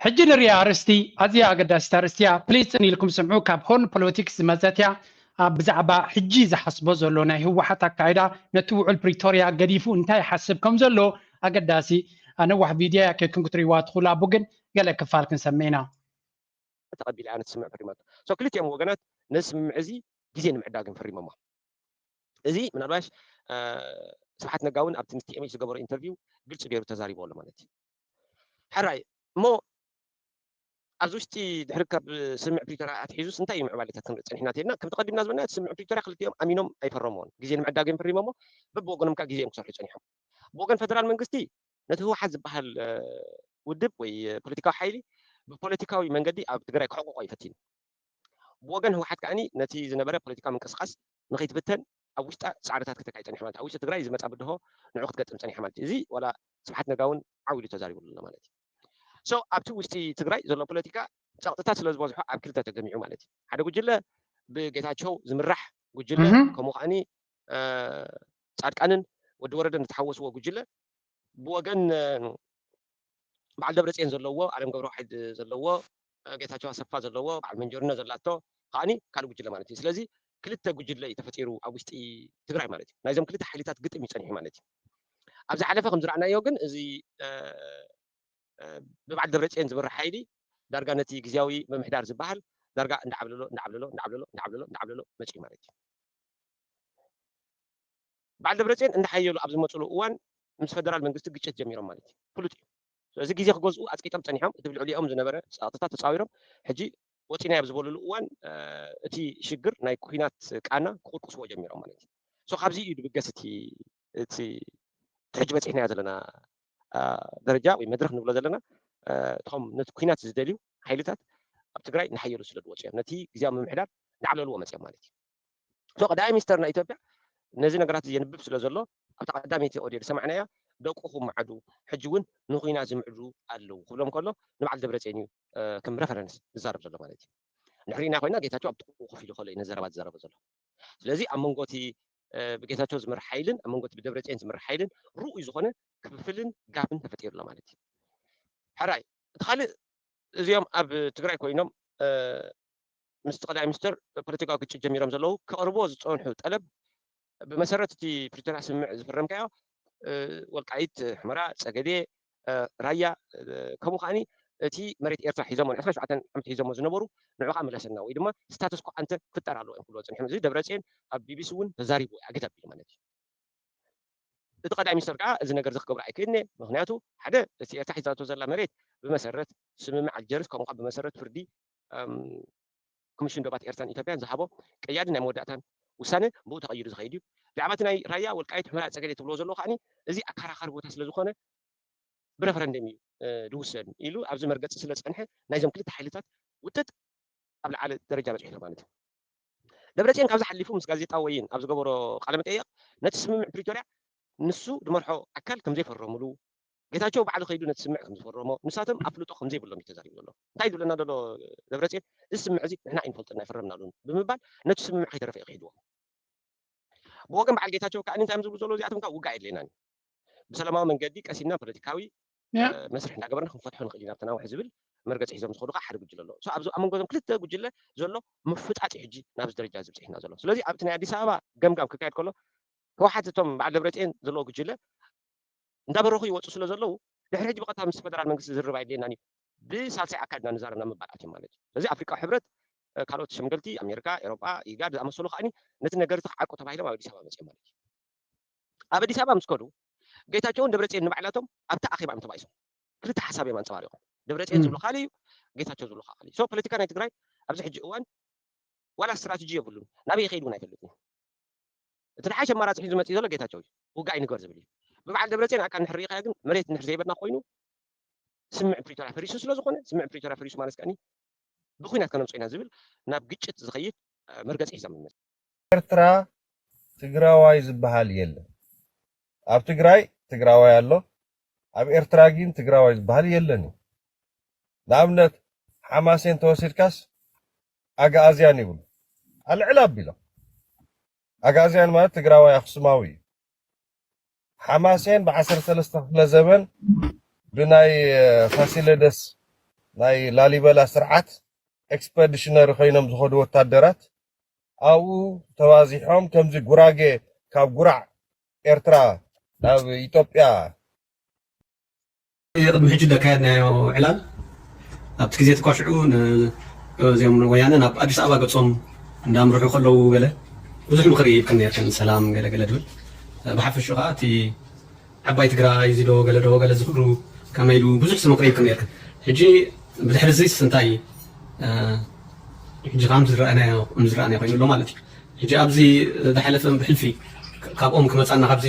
ሕጂ ንሪኣ ኣርእስቲ ኣዝያ ኣገዳሲት ኣርእስቲ እያ። ፕሊዝ ጽን ኢልኩም ስምዑ። ካብ ሆርን ፖለቲክስ ዝመጸት እያ። ኣብ ብዛዕባ ሕጂ ዝሓስቦ ዘሎ ናይ ህወሓት ኣካይዳ ነቲ ውዕል ፕሪቶርያ ገዲፉ እንታይ ይሓስብ ከም ዘሎ ኣገዳሲ ነዋሕ ቪድዮ እያ። ኬድኩም ክትሪእዋ ትኽእሉ። ኣቡ ግን ገለ ክፋል ክንሰምዕ ኢና። ተቐቢላ እያ ነቲ ስምምዕ ፈሪማቶ። So ክልቲኦም ወገናት ነዚ ስምምዕ እዚ ግዜ ንምዕዳግ እዮም ፈሪሞሞ። እዚ ምናልባሽ ስብሓት ነጋ እውን ኣብቲ ምስ ቲኤምኤች ዝገበሮ ኢንተርቪው ግልፂ ገይሩ ተዛሪቡ ኣሎ ማለት እዩ። ሕራይ እሞ ኣብዚ ውሽጢ ድሕሪ ካብ ስምምዕ ፕሪቶርያ ኣትሒዙስ እንታይ እዩ ምዕባሌታት ክንርኢ ፀኒሕና ተይልና ከምቲ ቀዲምና ዝበልና እቲ ስምምዕ ፕሪቶርያ ክልቲኦም ኣሚኖም ኣይፈረምዎን ግዜ ንምዕዳግ እዮም ፈሪሞሞ በብወገኖም ከዓ ግዜ እዮም ክሰርሑ ፀኒሖም ብወገን ፈደራል መንግስቲ ነቲ ህወሓት ዝበሃል ውድብ ወይ ፖለቲካዊ ሓይሊ ብፖለቲካዊ መንገዲ ኣብ ትግራይ ክሕቁቆ እዩ ፈቲኑ። ብወገን ህወሓት ከዓኒ ነቲ ዝነበረ ፖለቲካዊ ምንቅስቃስ ንኸይትብተን ኣብ ውሽጣ ፃዕርታት ክተካይ ፀኒሐ ማለት ኣብ ውሽጢ ትግራይ ዝመፃ ብድሆ ንዑ ክትገጥም ፀኒሐ ማለት እዚ ዋላ ስብሓት ነጋ እውን ዓው ኢሉ ተዛሪቡሉ ኣሎ ማለት እዩ። So ኣብቲ ውሽጢ ትግራይ ዘሎ ፖለቲካ ፀቕጥታት ስለ ዝበዝሖ ኣብ ክልተ ተገሚዑ ማለት እዩ። ሓደ ጉጅለ ብጌታቸው ዝምራሕ ጉጅለ ከምኡ ከዓኒ ፃድቃንን ወዲ ወረደን ዝተሓወስዎ ጉጅለ ብወገን በዓል ደብረፅዮን ዘለዎ ኣለም ገብረዋሕድ ዘለዎ ጌታቸው ኣሰፋ ዘለዎ በዓል መንጀርኖ ዘላቶ ከዓኒ ካልእ ጉጅለ ማለት እዩ። ስለዚ ክልተ ጉጅለ እዩ ተፈጢሩ ኣብ ውሽጢ ትግራይ ማለት እዩ። ናይዞም ክልተ ሓይልታት ግጥም እዩ ፀኒሑ ማለት እዩ። ኣብ ዝሓለፈ ከም ዝረኣናዮ ግን እዚ ብበዓል ደብረፅዮን ዝምራሕ ሓይሊ ዳርጋ ነቲ ግዝያዊ ምምሕዳር ዝበሃል ዳርጋ እንዳዓብለሎ እንዳዓብለሎ እንዳዓብለሎ እንዳዓብለሎ እንዳዓብለሎ መፅዩ ማለት እዩ። በዓል ደብረፅዮን እንዳሓየሉ ኣብ ዝመፅሉ እዋን ምስ ፈደራል መንግስቲ ግጭት ጀሚሮም ማለት እዩ። ፍሉጥ እዩ። ስለዚ ግዜ ክገዝኡ ኣፅቂጦም ፀኒሖም። እቲ ብልዕሊኦም ዝነበረ ፀቕጥታት ተፃዊሮም ሕጂ ወፂና ኣብ ዝበሉሉ እዋን እቲ ሽግር ናይ ኩናት ቃና ክቁርቁስዎ ጀሚሮም ማለት እዩ። ሶ ካብዚ እዩ ድብገስ እቲ እቲ ሕጂ በፂሕናዮ ዘለና ደረጃ ወይ መድረክ ንብሎ ዘለና እቶም ነቲ ኩናት ዝደልዩ ሓይልታት ኣብ ትግራይ ንሓየሉ ስለ ዝወፅኦም ነቲ ግዜያዊ ምምሕዳር ንዓብለልዎ መፅኦም ማለት እዩ። ሶ ቀዳማይ ሚኒስተር ናይ ኢትዮጵያ ነዚ ነገራት የንብብ ስለ ዘሎ ኣብታ ቀዳመይቲ ኦድዮ ዝሰማዕናያ ደቁኹም መዓዱ ሕጂ እውን ንኩናት ዝምዕዱ ኣለዉ ክብሎም ከሎ ንበዓል ደብረፅዮን እዩ ከም ረፈረንስ ዝዛረብ ዘሎ ማለት እዩ። ንሕሪና ኮይና ጌታቸው ኣብ ጥቁ ኮፍ ኢሉ ከሎ እዩ ነዘረባ ዝዛረበ ዘሎ። ስለዚ ኣብ መንጎ እቲ ብጌታቸው ዝምራሕ ሓይልን ኣብ መንጎ እቲ ብደብረፅዮን ዝምራሕ ሓይልን ርኡይ ዝኾነ ክፍፍልን ጋፕን ተፈጢሩ ኣሎ ማለት እዩ። ሕራይ እቲ ካልእ እዚኦም ኣብ ትግራይ ኮይኖም ምስ ቀዳማይ ሚኒስተር ፖለቲካዊ ግጭት ጀሚሮም ዘለዉ ከቕርብዎ ዝፀንሑ ጠለብ ብመሰረት እቲ ፕሪቶርያ ስምምዕ ዝፈረምካዮ ወልቃይት፣ ሕመራ፣ ፀገዴ፣ ራያ ከምኡ ከዓኒ እቲ መሬት ኤርትራ ሒዞሞ ን ዕስራን ሸውዓተን ዓመት ሒዞሞ ዝነበሩ ንዑኻ ምለሰና ወይ ድማ ስታተስ ኮ ኣንተ ክፍጠር ኣለዎ እዮም ክብልዎ ፀኒሖም። እዚ ደብረፅዮን ኣብ ቢቢሲ እውን ተዛሪቡ ኣገት ኣቢሉ ማለት እዩ። እቲ ቀዳማይ ሚኒስተር ከዓ እዚ ነገር እዚ ክገብሮ ኣይክእልን እየ። ምክንያቱ ሓደ እቲ ኤርትራ ሒዛቶ ዘላ መሬት ብመሰረት ስምምዕ ኣልጀርስ ከምኡ ከዓ ብመሰረት ፍርዲ ኮሚሽን ዶባት ኤርትራን ኢትዮጵያን ዝሃቦ ቀያዲ ናይ መወዳእታን ውሳነ ብኡ ተቐይሩ ዝኸይድ እዩ። ብዛዕባ እቲ ናይ ራያ ወልቃይት ሕመራ ፀገዴ ትብልዎ ዘለዎ ከዓኒ እዚ ኣከራኻሪ ቦታ ስለ ዝኾነ ብረፈረንደም እዩ ዝውሰን ኢሉ ኣብዚ መርገፂ ስለ ዝፀንሐ ናይዞም ክልተ ሓይልታት ውጥጥ ኣብ ላዕሊ ደረጃ በፂሑ ኣሎ ማለት እዩ። ደብረፅዮን ካብዚ ሓሊፉ ምስ ጋዜጣ ወይን ኣብ ዝገበሮ ቃለ መጠየቕ ነቲ ስምምዕ ፕሪቶርያ ንሱ ዝመርሖ ኣካል ከም ዘይፈረምሉ ጌታቸው ባዕሉ ከይዱ ነቲ ስምምዕ ከም ዝፈረሞ ንሳቶም ኣፍልጦ ከም ዘይብሎም እዩ ተዛሪቡ ዘሎ። እንታይ ዝብለና ዘሎ ደብረፅዮን እዚ ስምምዕ እዚ ንሕና ኣይንፈልጥን ኣይፈረምናሉን ብምባል ነቲ ስምምዕ ከይተረፈ እዩ ክሒድዎ። ብወገን በዓል ጌታቸው ከዓ እንታይ እዮም ዝብሉ ዘለዉ እዚኣቶም ከዓ ውግእ ኣየድልየናን እዩ ብሰላማዊ መንገዲ ቀሲና ፖለቲካዊ መስርሕ እንዳገበርና ክንፈትሖ ንኽእል ኢና ኣብቲ ናውሒ ዝብል መርገፂ ሒዞም ዝኸዱ ከዓ ሓደ ጉጅለ ኣሎ። ኣብዚ ኣብ መንጎ እዞም ክልተ ጉጅለ ዘሎ ምፍጣጥ እዩ ሕጂ ናብዚ ደረጃ እዚ ብፅሒና ዘሎ። ስለዚ ኣብቲ ናይ ኣዲስ ኣበባ ገምጋም ክካየድ ከሎ ህወሓት እቶም በዓል ደብረፅዮን ዘለዎ ጉጅለ እንዳበረኹ ይወፁ ስለ ዘለዉ ድሕሪ ሕጂ ብቐጥታ ምስ ፈደራል መንግስቲ ዝርርብ ኣየድልየናን እዩ ብሳልሳይ ኣካል ኢና ንዛረብ ናብ ምባል ኣትዮም ማለት እዩ። ስለዚ ኣፍሪቃዊ ሕብረት ካልኦት ሸምገልቲ ኣሜሪካ፣ ኤሮጳ፣ ኢጋድ ዝኣመሰሉ ከዓኒ ነቲ ነገር እቲ ክዓቁ ተባሂሎም ኣብ ኣዲስ ኣበባ መፅኦም ማለት እዩ። ኣብ ኣዲስ ኣበባ ምስ ከዱ ጌታቸውን ደብረፅዮን ንባዕላቶም ኣብቲ ኣኼባ እዮም ተባኢሶም ክልተ ሓሳብ እዮም ኣንፀባሪቖም። ደብረፅዮን ዝብሎ ካልእ እዩ፣ ጌታቸው ዝብሎ ካልእ እዩ። ሶ ፖለቲካ ናይ ትግራይ ኣብዚ ሕጂ እዋን ዋላ ስትራተጂ የብሉን፣ ናበይ ይኸይድ እውን ኣይፈልጥን እዩ። እቲ ዝሓሸ ኣማራፂ ሒዙ መፅኡ ዘሎ ጌታቸው እዩ። ውግእ ኣይንግበር ዝብል እዩ። ብበዓል ደብረፅዮን ኣካል ንሕር ሪኢኻዮ ግን መሬት ንሕር ዘይበልና ኮይኑ ስምምዕ ፕሪቶርያ ፈሪሱ ስለ ዝኾነ ስምምዕ ፕሪቶርያ ፈሪሱ ማለት ከኒ ብኩናት ከነምፅኦ ኢና ዝብል ናብ ግጭት ዝኸይድ መርገፂ ሒዞም ይመፅእ። ኤርትራ ትግራዋይ ዝበሃል የለን። ኣብ ትግራይ ትግራዋይ ኣሎ፣ ኣብ ኤርትራ ግን ትግራዋይ ዝበሃል የለን እዩ። ንኣብነት ሓማሴን ተወሲድካስ ኣግኣዝያን ይብሉ ኣልዕል ኣቢሎም። ኣግኣዝያን ማለት ትግራዋይ ኣኽሱማዊ እዩ። ሓማሴን ብ ዓሰርተ ሰለስተ ክፍለ ዘበን ብናይ ፋሲለደስ ናይ ላሊበላ ስርዓት ኤክስፐዲሽነሪ ኮይኖም ዝኸዱ ወታደራት ኣብኡ ተባዚሖም ከምዚ ጉራጌ ካብ ጉራዕ ኤርትራ ናብ ኢትዮጵያ ቅድሚ ሕጂ ዘካየድናዮ ዕላል ኣብቲ ግዜ ተኳሽዑ እዚኦም ወያነ ናብ ኣዲስ ኣበባ ገጾም እንዳምርሑ ከለዉ ገለ ብዙሕ ምኽሪ ይብክን ነርክን ሰላም ገለ ገለ ድብል ብሓፈሽኡ ከዓ እቲ ዓባይ ትግራይ እዚ ዶ ገለ ዶ ገለ ዝኽሩ ከመይ ኢሉ ብዙሕ ስምክሪ ይብክን ነርክን ሕጂ ብድሕሪ እዚስ እንታይ ሕጂ ከም ዝረኣናዮ ከም ዝረኣናዮ ኮይኑ ኣሎ ማለት እዩ ሕጂ ኣብዚ ዝሓለፈ ብሕልፊ ካብኦም ክመፃና ካብዚ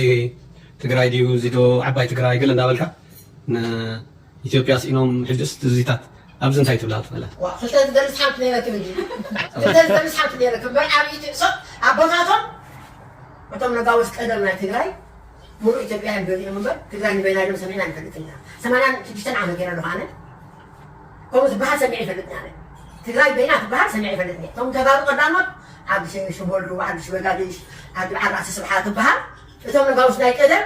ትግራይ ድዩ እዚ ዶ ዓባይ ትግራይ ገለ እንዳበልካ ንኢትዮጵያ ስኢኖም ሕጅስ ትዝታት ኣብዚ እንታይ ትብላ ትኽእላ ክልተ ዝደርስ ሓንቲ ነይረትም እንጂ ክልተ ዝደርስ ሓንቲ ነይረ ክበር ዓብይቲ እሶ ኣቦታቶም እቶም ነጋውስ ቀደም ናይ ትግራይ ሙሉእ ኢትዮጵያ እዮም ገሊኦም እምበር ትግራይ ንበይና ኢሎም ሰሚዕና ንፈልጥ ኢና ሰማንያን ሽዱሽተን ዓመት ገይረ ኣለኹ ኣነ ከምኡ ዝበሃል ሰሚዐ ይፈልጥ ኣነ ትግራይ በይና ትበሃል ሰሚዐ ይፈልጥ እቶም ተጋሩ ቀዳሞት ዓብዲ ሽበልዱ ዓብዲ ሽበጋዲሽ ዓብዲ በዓል ራእሲ ስብሓት ትበሃል እቶም ነጋውስ ናይ ቀደም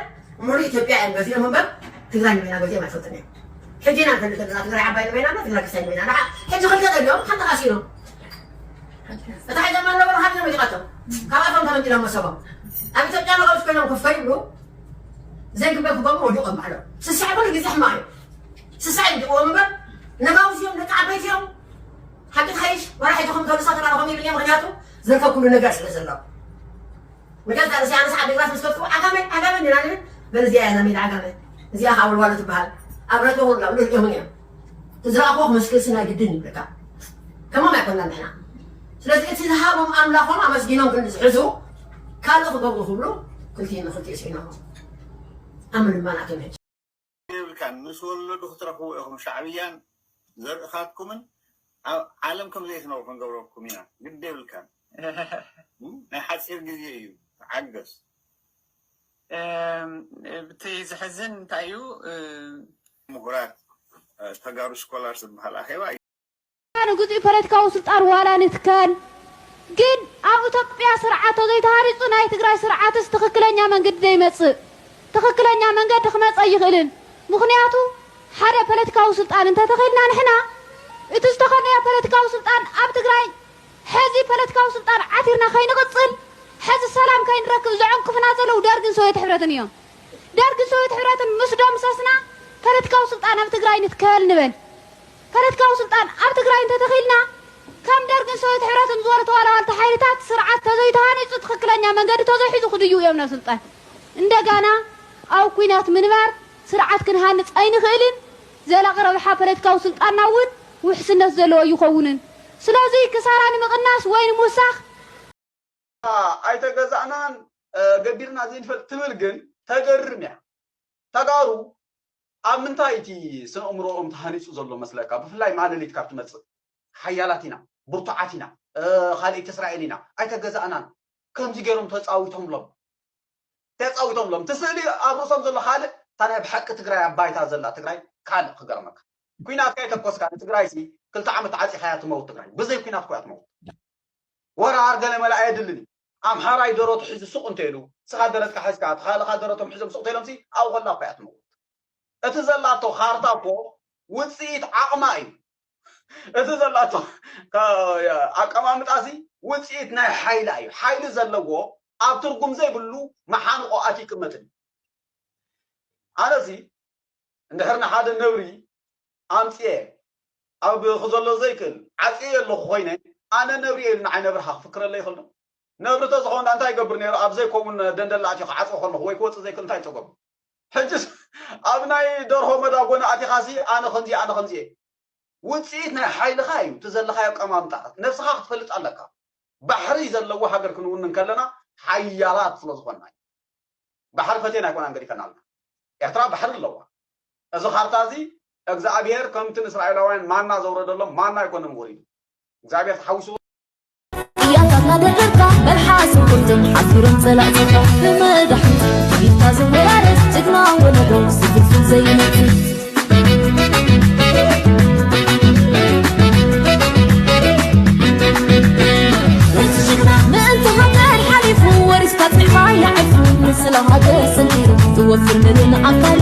ሙሉእ ኢትዮጵያ እዮም ገዚኦም እምበር ትግራይ ንበይና ገዚኦም ኣይፈልጥን እዮም ሕጂ ኢና ንፈልጥ ዘለና ትግራይ ዓባይ ንበይና ትግራይ ክሳይ ንበይና ሕጂ ክልተ ጠሊኦም ሓንቲ ካሲኖም እታ ሒዞም ኣለዉ ረሃብ እዮም ወዲቓቶም ካብኣቶም ተመንጢሎም መሰቦም ኣብ ኢትዮጵያ መቐብስ ኮይኖም ክፈ ይብሉ ዘይግበር ክገብሩ ወዲቖም ባዕሎም። ስስዐ ኩሉ ግዜ ሕማቕ እዩ። ስስዐ ይግብዎም እምበር ነጋውስ እዮም፣ ደቂ ዓበይቲ እዮም። ሓቂ ትሓይሽ፣ ወላ ሕጂ ከም ተልሶ ተራረኹም ይብል እየ፣ ምኽንያቱ ዝርከብኩሉ ነገር ስለ ዘሎ። መጀመርታ ርእሲ ኣነስ ዓዲግራት ምስ ከድኩ ዓጋመ፣ ዓጋመ እንዲና ንብል፣ በል እዚኣ እያ እዛ ሜዳ ዓጋመ። እዚኣ ኸዓ ወልዋሎ ትበሃል። ኣብ ረትቦ እውን ኣብ ልዕሊኦምን እዮም። እቲ ዝረኣኽዎ ክመስክርሲ ናይ ግድን ይብለካ። ከሞም ኣይኮንና ንሕና። ስለዚ እቲ ዝሃቦም ኣምላኾም ኣመስጊኖም ክንዲ ዝሕዙ፣ ካልእ ክገብሩ ክብሉ ክልቲኡ ንክልቲኡ ስዒኖም። ኣብ ምልማን ኣትዮም ሕጂ። የብልካን፣ ምስ ወለዱ ክትረኽቡ ኢኹም። ሻዕብያን ዘርእኻትኩምን ኣብ ዓለም ከም ዘይትነብሩ ክንገብረኩም ኢና። ግዲ የብልካን። ናይ ሓጺር ግዜ እዩ። ተዓገስ። እም፣ እቲ ዝሕዝን እንታይ እዩ? እም፣ ምሁራት፣ እ፣ ተጋሩ ስኮላርስ ዝበሃል ኣኼባ እዩ። ንግዜኡ ፖለቲካዊ ስልጣን ዋላ ንትከል፣ ግን ኣብ ኢትዮጵያ ስርዓት ተዘይተሃሪጹ ናይ ትግራይ ስርዓትስ ትኽክለኛ መንገዲ ዘይመጽእ፣ ትኽክለኛ መንገዲ ክመጽእ ኣይኽእልን። ምኽንያቱ ሓደ ፖለቲካዊ ስልጣን እንተተኺልና ንሕና እቲ ዝተኸልናዮ ፖለቲካዊ ስልጣን ኣብ ትግራይ ሕዚ ፖለቲካዊ ስልጣን ዓቲርና ከይንቕጽል፣ ሕዚ ሰላም ከይንረክብ ዘዕንቅፉና ዘለዉ ደርግን ሶቪየት ሕብረትን እዮም። ደርግን ሶቪየት ሕብረትን ምስ ደምሰስና ፖለቲካዊ ስልጣን ኣብ ትግራይ ንትከል ንበል። ፖለቲካዊ ስልጣን ኣብ ትግራይ እንተተኺልና ከም ደርግን ሶቪየት ሕብረትን ዝበሉ ተዋላዋልቲ ሓይልታት ስርዓት ተዘይተሃኒጹ ትኽክለኛ መንገዲ ተዘይሒዙ ክድዩ እዮም ናብ ስልጣን። እንደጋና ኣብ ኲናት ምንባር ስርዓት ክንሃንጽ ኣይንኽእልን። ዘላቒ ረብሓ ፖለቲካዊ ስልጣንና እውን ውሕስነት ዘለዎ ኣይኸውንን። ስለዚ ክሳራ ንምቕናስ ወይ ንምውሳኽ ኣይተገዛእናን፣ እ፣ ገቢርና ዘይንፈልጥ ትብል ግን ተገርም እያ። ተጋሩ ኣብ ምንታይ እቲ ስነ ኣእምሮኦም ተሃኒጹ ዘሎ መስለካ? ብፍላይ ማለሊት ካብ ትመጽእ ሓያላት ኢና፣ ብርቱዓት ኢና፣ እ፣ ካልኢት እስራኤል ኢና፣ ኣይተገዛእናን። ከምዚ ገይሮም ተጻዊቶምሎም፣ ተጻዊቶምሎም። እቲ ስእሊ ኣብ ርእሶም ዘሎ ካልእ፣ እታ ናይ ብሓቂ ትግራይ ኣብ ባይታ ዘላ ትግራይ ካልእ ክገርመካ። ኲናት ከይተኮስካ ንትግራይሲ ክልተ ዓመት ዓጺኻያ ትመውት ትግራይ። ብዘይ ኲናት እኮ እያ ትመውት። ወራር ገለ መለ ኣየድልን እዩ። ኣምሓራይ ደረቱ ሒዙ ሱቕ እንተ ኢሉ፣ ንስኻ ደረትካ ሒዝካ፣ እቲ ካልእኻ ደረቶም ሒዞም ሱቕ ተኢሎምሲ፣ ኣብኡ ከላ እኮ እያ ትመውት። እቲ ዘላቶ ካርታ እኮ ውጽኢት ዓቕማ እዩ። እቲ ዘላቶ ካ-፣ ኣቀማምጣሲ ውጽኢት ናይ ሓይላ እዩ። ሓይሊ ዘለዎ ኣብ ትርጉም ዘይብሉ መሓንቆ ኣትዩ ይቅመጥ እዩ። ኣነሲ እንድሕር ንሓደ ነብሪ ኣምጽኤ ኣብ ክዘሎ ዘይክእል ዓጽየ ኣለኹ ኮይነ፣ ኣነ ነብሪ እየ ኢሉ ንዓይ ነብርኻ ክፍክረለይ ይኽእል ዶ? ነብሪ ተዝኸውን እንታይ ይገብር ነይሩ? ኣብ ዘይከውን ደንደላ ኣትዩ ክዓጽዎ ከለኹ ወይ ክወጽእ ዘይክእል እንታይ ተገብሩ? ሕጅስ ኣብ ናይ ደርሆ መዳጎኒ ኣቲኻሲ ኣነ ከምዚ፣ ኣነ ከምዚ እየ። ውጽኢት ናይ ሓይልኻ እዩ፣ እቲ ዘለኻዮ ኣቀማምጣ። ነብስኻ ክትፈልጥ ኣለካ። ባሕሪ ዘለዎ ሃገር ክንውንን ከለና ሓያላት ስለ ዝኾንና እዩ። ባሕሪ ፈቴና ኣይኮናን ገዲፈናልና። ኤርትራ ባሕሪ ኣለዋ። እዚ ካርታ እዚ እግዚኣብሔር ከምቲ ንእስራኤላውያን ማና ዘውረደሎም ማና ኣይኮነን ወሪዱ። እግዚኣብሔር ተሓዊስዎ። ቅያታት እናደረብካ መልሓስ ቁርጥም ሓፊሮም ጸላእትኻ ንመዳሕንት ኢድካ ዝወራረስ ጅግና ወለዶ ስግፍን ዘይነቱ። ምእንቲ ሃገር ሓሊፉ ወሪስካ ጽንሓ ይዓርፉ ንስለ ሃገር ሰንኪሩ ዝወፍር ምሉእ ኣካሉ።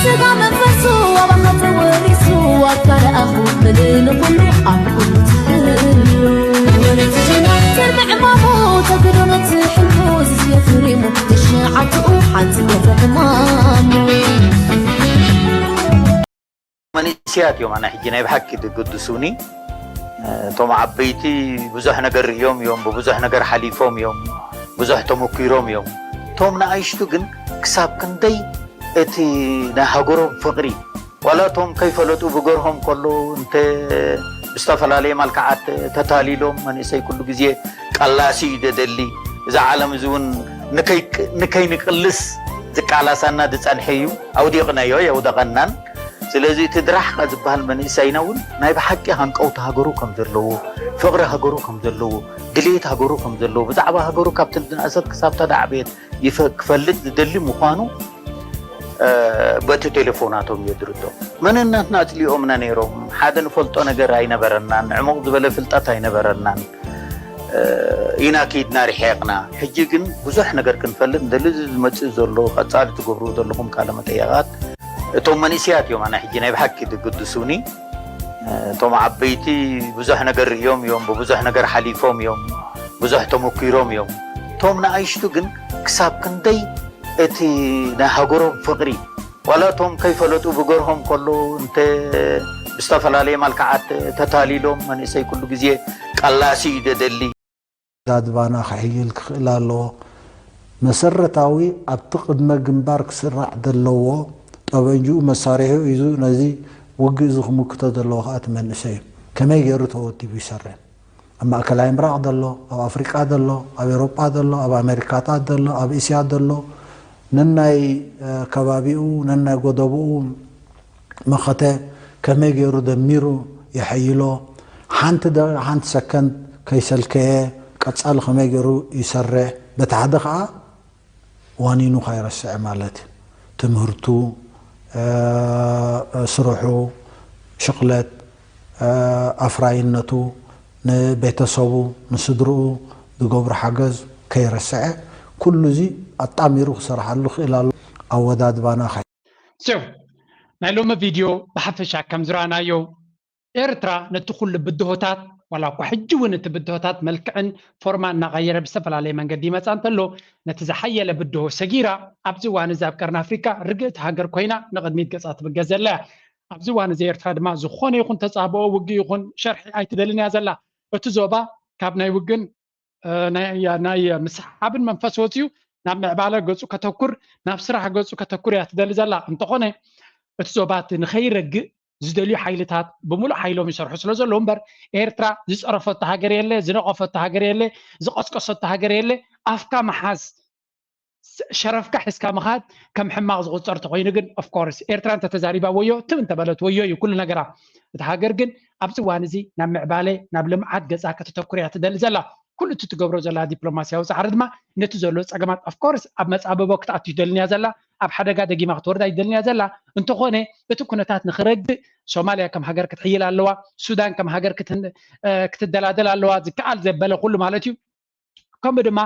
ስጋ መንፈሱ ኣባኻ ተወሪሱ ኣካል ኣኹ ምሉእ ንኹሉ ኣብ ኩሉ ትህሉ። ትርምዕ ማሙ ተግዶ ነቲ ሕልሙ ዝስዮ ፍሪሙ ትሽዓትኡ ሓንቲ ገፈ ሕማሙ። መንእሰያት እዮም ኣነ ሕጂ ናይ ብሓቂ ዝግድሱኒ። እቶም ዓበይቲ ብዙሕ ነገር ርእዮም እዮም፣ ብብዙሕ ነገር ሓሊፎም እዮም፣ ብዙሕ ተመኪሮም እዮም። እቶም ንኣሽቱ ግን ክሳብ ክንደይ እቲ ናይ ሃገሮም ፍቕሪ፣ ዋላ እቶም ከይፈለጡ ብገርሆም ከሎ እንተ ብዝተፈላለየ መልክዓት ተታሊሎም፣ መንእሰይ ኩሉ ግዜ ቀላሲ እዩ ደደሊ። እዛ ዓለም እዚ እውን ንከይ-፣ ንከይንቅልስ ዝቃላሳና ዝጸንሐ እዩ። ኣውዲቕናዮ፣ የውደቐናን። ስለዚ እቲ ድራሕካ ዝበሃል መንእሰይና እውን ናይ ብሓቂ ሃንቀውታ ሃገሩ ከም ዘለዎ፣ ፍቕሪ ሃገሩ ከም ዘለዎ፣ ድሌት ሃገሩ ከም ዘለዎ፣ ብዛዕባ ሃገሩ ካብቲ ዝነኣሰት ክሳብ ተዳዕበየት ይፈ-፣ ክፈልጥ ዝደሊ ምዃኑ፣ እ፣ በቲ ቴሌፎናቶም የድርቶ። መንነትና ኣጽሊኦምና ነይሮም። ሓደ ንፈልጦ ነገር ኣይነበረናን፣ ዕሙቕ ዝበለ ፍልጠት ኣይነበረናን። እ፣ ኢና ከይድና ርሒቕና። ሕጂ ግን ብዙሕ ነገር ክንፈልጥ ንደሊ። እዚ ዝመጽእ ዘሎ፣ ቀጻሊ ትገብርዎ ዘለኹም ቃለ መጠየቓት፣ እቶም መንእሰያት እዮም ኣነ ሕጂ ናይ ብሓቂ ዝግድሱኒ። እ፣ እቶም ዓበይቲ ብዙሕ ነገር ርእዮም እዮም፣ ብብዙሕ ነገር ሓሊፎም እዮም፣ ብዙሕ ተመኪሮም እዮም። እቶም ንኣሽቱ ግን ክሳብ ክንደይ እቲ ናይ ሃገሮም ፍቕሪ፣ ዋላ እቶም ከይፈለጡ ብገርሆም ከለዉ እንተ ብዝተፈላለየ መልክዓት ተታሊሎም፣ መንእሰይ ኩሉ ግዜ ቀላሲ እዩ ደደሊ። ኣወዳድባና ክሕይል ክኽእል ኣለዎ። መሰረታዊ ኣብቲ ቅድመ ግንባር ክስራዕ ዘለዎ፣ ጠበንጅኡ መሳሪሒኡ ሒዙ ነዚ ውግእ እዚ ክምክቶ ዘለዎ ከዓ እቲ መንእሰይ እዩ። ከመይ ገይሩ ተወዲቡ ይሰርሕ? ኣብ ማእከላይ ምብራቕ ዘሎ፣ ኣብ ኣፍሪቃ ዘሎ፣ ኣብ ኤውሮጳ ዘሎ፣ ኣብ ኣሜሪካታት ዘሎ፣ ኣብ እስያ ዘሎ፣ ነናይ ከባቢኡ ነናይ ጎደቦኡ መኸተ ከመይ ገይሩ ደሚሩ የሐይሎ? ሓንቲ ደ ሓንቲ ሰከንድ ከይሰልከየ ቀጻሊ ከመይ ገይሩ ይሰርሕ? በቲ ሓደ ከዓ ዋኒኑ ካይረስዐ ማለት እዩ። ትምህርቱ፣ ስርሑ፣ ሽቕለት፣ ኣፍራይነቱ፣ ንቤተሰቡ ንስድርኡ ዝገብሮ ሓገዝ ከይረስዐ ኩሉ እዚ ኣጣሚሩ ክሰርሓሉ ክእል ኣሎ። ኣወዳድባና ከ So ናይ ሎሚ ቪድዮ ብሓፈሻ ከም ዝረኣናዮ ኤርትራ ነቲ ኩሉ ብድሆታት ዋላ እኳ ሕጂ እውን እቲ ብድሆታት መልክዕን ፎርማ እናቐየረ ብዝተፈላለየ መንገዲ ይመፃ እንተሎ ነቲ ዝሓየለ ብድሆ ሰጊራ ኣብዚ እዋን እዚ ኣብ ቀርኒ ኣፍሪካ ርግእቲ ሃገር ኮይና ንቕድሚት ገፃ ትብገስ ዘላ እያ። ኣብዚ እዋን እዚ ኤርትራ ድማ ዝኾነ ይኹን ተፃብኦ ውግእ ይኹን ሸርሒ ኣይትደልን እያ ዘላ። እቲ ዞባ ካብ ናይ ውግን ናይ ምስሓብን መንፈስ ወፂኡ ናብ ምዕባለ ገፁ ከተኩር ናብ ስራሕ ገፁ ከተኩር እያ ትደሊ ዘላ። እንተኾነ እቲ ዞባ እቲ ንኸይረግእ ዝደልዩ ሓይልታት ብምሉእ ሓይሎም ይሰርሑ ስለ ዘለዉ እምበር ኤርትራ ዝፀረፈቶ ሃገር የለ፣ ዝነቐፈቶ ሃገር የለ፣ ዝቐስቀሰቶ ሃገር የለ። ኣፍካ ምሓዝ ሸረፍካ ሒዝካ ምኻድ ከም ሕማቕ ዝቑፀር ተኾይኑ ግን of course ኤርትራ እንተተዛሪባ ወዮ ትም እንተበለት ወዮ እዩ ኩሉ ነገራ። እታ ሃገር ግን ኣብዚ እዋን እዚ ናብ ምዕባለ ናብ ልምዓት ገፃ ከተተኩር እያ ትደሊ ዘላ። ኩሉ እቲ ትገብሮ ዘላ ዲፕሎማስያዊ ፃዕሪ ድማ ነቲ ዘሎ ፀገማት of course ኣብ መፃበቦ ክትኣቱ ይደልን እያ ዘላ። ኣብ ሓደጋ ደጊማ ክትወርድ ኣይደልን እያ ዘላ። እንተኾነ እቲ ኩነታት ንክረግእ ሶማልያ ከም ሃገር ክትሕይል ኣለዋ። ሱዳን ከም ሃገር ክትደላደል ኣለዋ። ዝከኣል ዘበለ ኩሉ ማለት እዩ። ከምኡ ድማ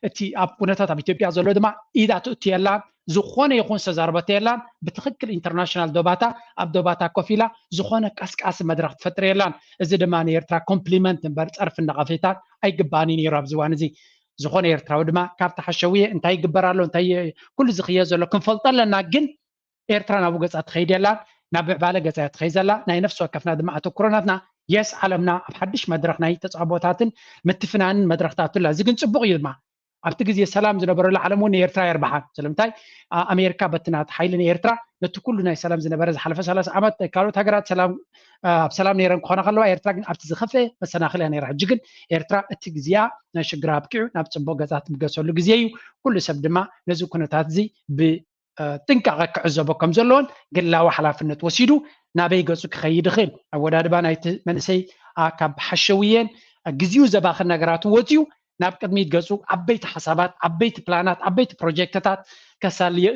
እቲ ኣብ ኩነታት ኣብ ኢትዮጵያ ዘሎ ድማ ኢዳ ትእቱ የላን። ዝኾነ ይኹን ዝተዛረበቶ የላን። ብትኽክል ኢንተርናሽናል ዶባታ ኣብ ዶባታ ኮፍ ኢላ ዝኾነ ቀስቃሲ መድረኽ ትፈጥር የላን። እዚ ድማ ንኤርትራ ኮምፕሊመንት እምበር ፀርፊ ነቐፌታ ኣይግባእን እዩ ነይሩ ኣብዚ እዋን እዚ። ዝኾነ ኤርትራዊ ድማ ካብቲ ሓሸውየ እንታይ ይግበር ኣሎ እንታይ ኩሉ ዝኽየ ዘሎ ክንፈልጦ ኣለና። ግን ኤርትራ ናብኡ ገፃ ትኸይድ የላን፣ ናብ ምዕባለ ገፃ እያ ትኸይድ ዘላ። ናይ ነፍሲ ወከፍና ድማ ኣተኩሮ ናትና የስ ዓለምና ኣብ ሓድሽ መድረኽ ናይ ተፃቦታትን ምትፍናንን መድረኽ ትኣቱ ኣላ። እዚ ግን ፅቡቕ እዩ ድማ ኣብቲ ግዜ ሰላም ዝነበረሉ ዓለም እውን ንኤርትራ የርብሓ። ስለምንታይ ኣሜሪካ በቲ ናቲ ሓይሊ ንኤርትራ ነቲ ኩሉ ናይ ሰላም ዝነበረ ዝሓለፈ ሰላሳ ዓመት ካልኦት ሃገራት ሰላም ኣብ ሰላም ነይረን ክኾና ከለዋ ኤርትራ ግን ኣብቲ ዝኸፍአ መሰናኽል እያ ነይራ። ሕጂ ግን ኤርትራ እቲ ግዜኣ ናይ ሽግር ኣብቂዑ ናብ ፅቡቕ ገፃ ትብገሰሉ ግዜ እዩ። ኩሉ ሰብ ድማ ነዚ ኩነታት እዚ ብ ጥንቃቐ ክዕዘቦ ከም ዘለዎን ግላዊ ሓላፍነት ወሲዱ ናበይ ገፁ ክኸይድ ይኽእል። ኣወዳድባ ናይቲ መንእሰይ ካብ ሓሸውየን ግዜኡ ዘባኽን ነገራት ወፂኡ ናብ ቅድሚት ገፁ ዓበይቲ ሓሳባት፣ ዓበይቲ ፕላናት፣ ዓበይቲ ፕሮጀክትታት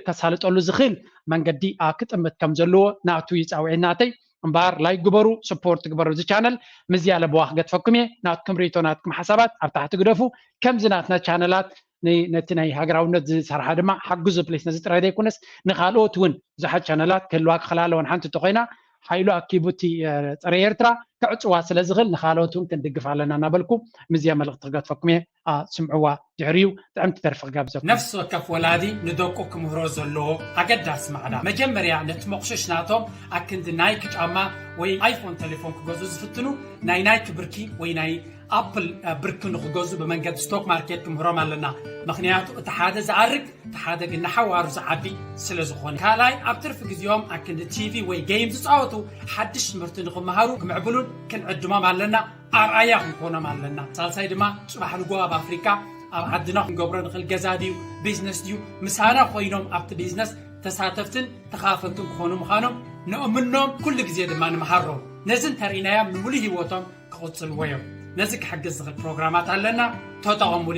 ከሳልጠሉ ዝኽእል መንገዲ ክጥምት ከም ዘለዎ ናቱ ይፃውዒ ናተይ። እምበኣር ላይክ ግበሩ፣ ስፖርት ግበሩ። እዚ ቻነል ምስ ዝያለ ብዋ ክገድፈኩም እየ። ናትኩም ርእይቶ ናትኩም ሓሳባት ኣብ ታሕቲ ግደፉ። ከምዚ ናትና ቻነላት ነቲ ናይ ሃገራውነት ዝሰርሓ ድማ ሓግዙ ፕሊስ። ነዚ ጥራይ ዘይኮነስ ንካልኦት እውን ብዙሓት ቻነላት ክህልዋ ክኽላ ኣለወን። ሓንቲ እንተኮይና ሓይሉ ኣኪቡ እቲ ፀረ ኤርትራ ክዕፅዋ ስለ ዝኽእል ንካልኦት እውን ክንድግፍ ኣለና እናበልኩ ምዝያ መልእክቲ ክገድፈኩም እየ። ስምዕዋ ድሕሪኡ ጥዕምቲ ደርፊ ክጋብዘኩም። ነፍሲ ወከፍ ወላዲ ንደቁ ክምህሮ ዘለዎ ኣገዳሲ ማዕዳ መጀመርያ ነቲ መቑሸሽ ናቶም ኣክንዲ ናይክ ጫማ ወይ ኣይፎን ቴሌፎን ክገዙ ዝፍትኑ ናይ ናይክ ብርኪ ወይ ናይ ኣፕል ብርኪ ንክገዙ ብመንገዲ ስቶክ ማርኬት ክምህሮም ኣለና። ምኽንያቱ እቲ ሓደ ዝኣርግ እቲ ሓደ ግን ንሓዋሩ ዝዓቢ ስለ ዝኾነ። ካልኣይ ኣብ ትርፊ ግዜኦም ኣክንዲ ቲቪ ወይ ጌም ዝፃወቱ ሓድሽ ትምህርቲ ንክመሃሩ ክምዕብሉን ክንዕድሞም ኣለና። ኣርኣያ ክንኮኖም ኣለና። ሳልሳይ ድማ ፅባሕ ንጎ ኣብ ኣፍሪካ ኣብ ዓድና ክንገብሮ ንኽእል ገዛ ድዩ ቢዝነስ ድዩ ምሳና ኮይኖም ኣብቲ ቢዝነስ ተሳተፍትን ተኻፈልትን ክኾኑ ምዃኖም ንእምኖም ኩሉ ግዜ ድማ ንምሃሮም። ነዚ እንተርኢናዮም ንምሉእ ህይወቶም ክቕፅልዎ እዮም። ነዚ ክሕግዝ ዝኽእል ፕሮግራማት ኣለና፣ ተጠቐሙሉ።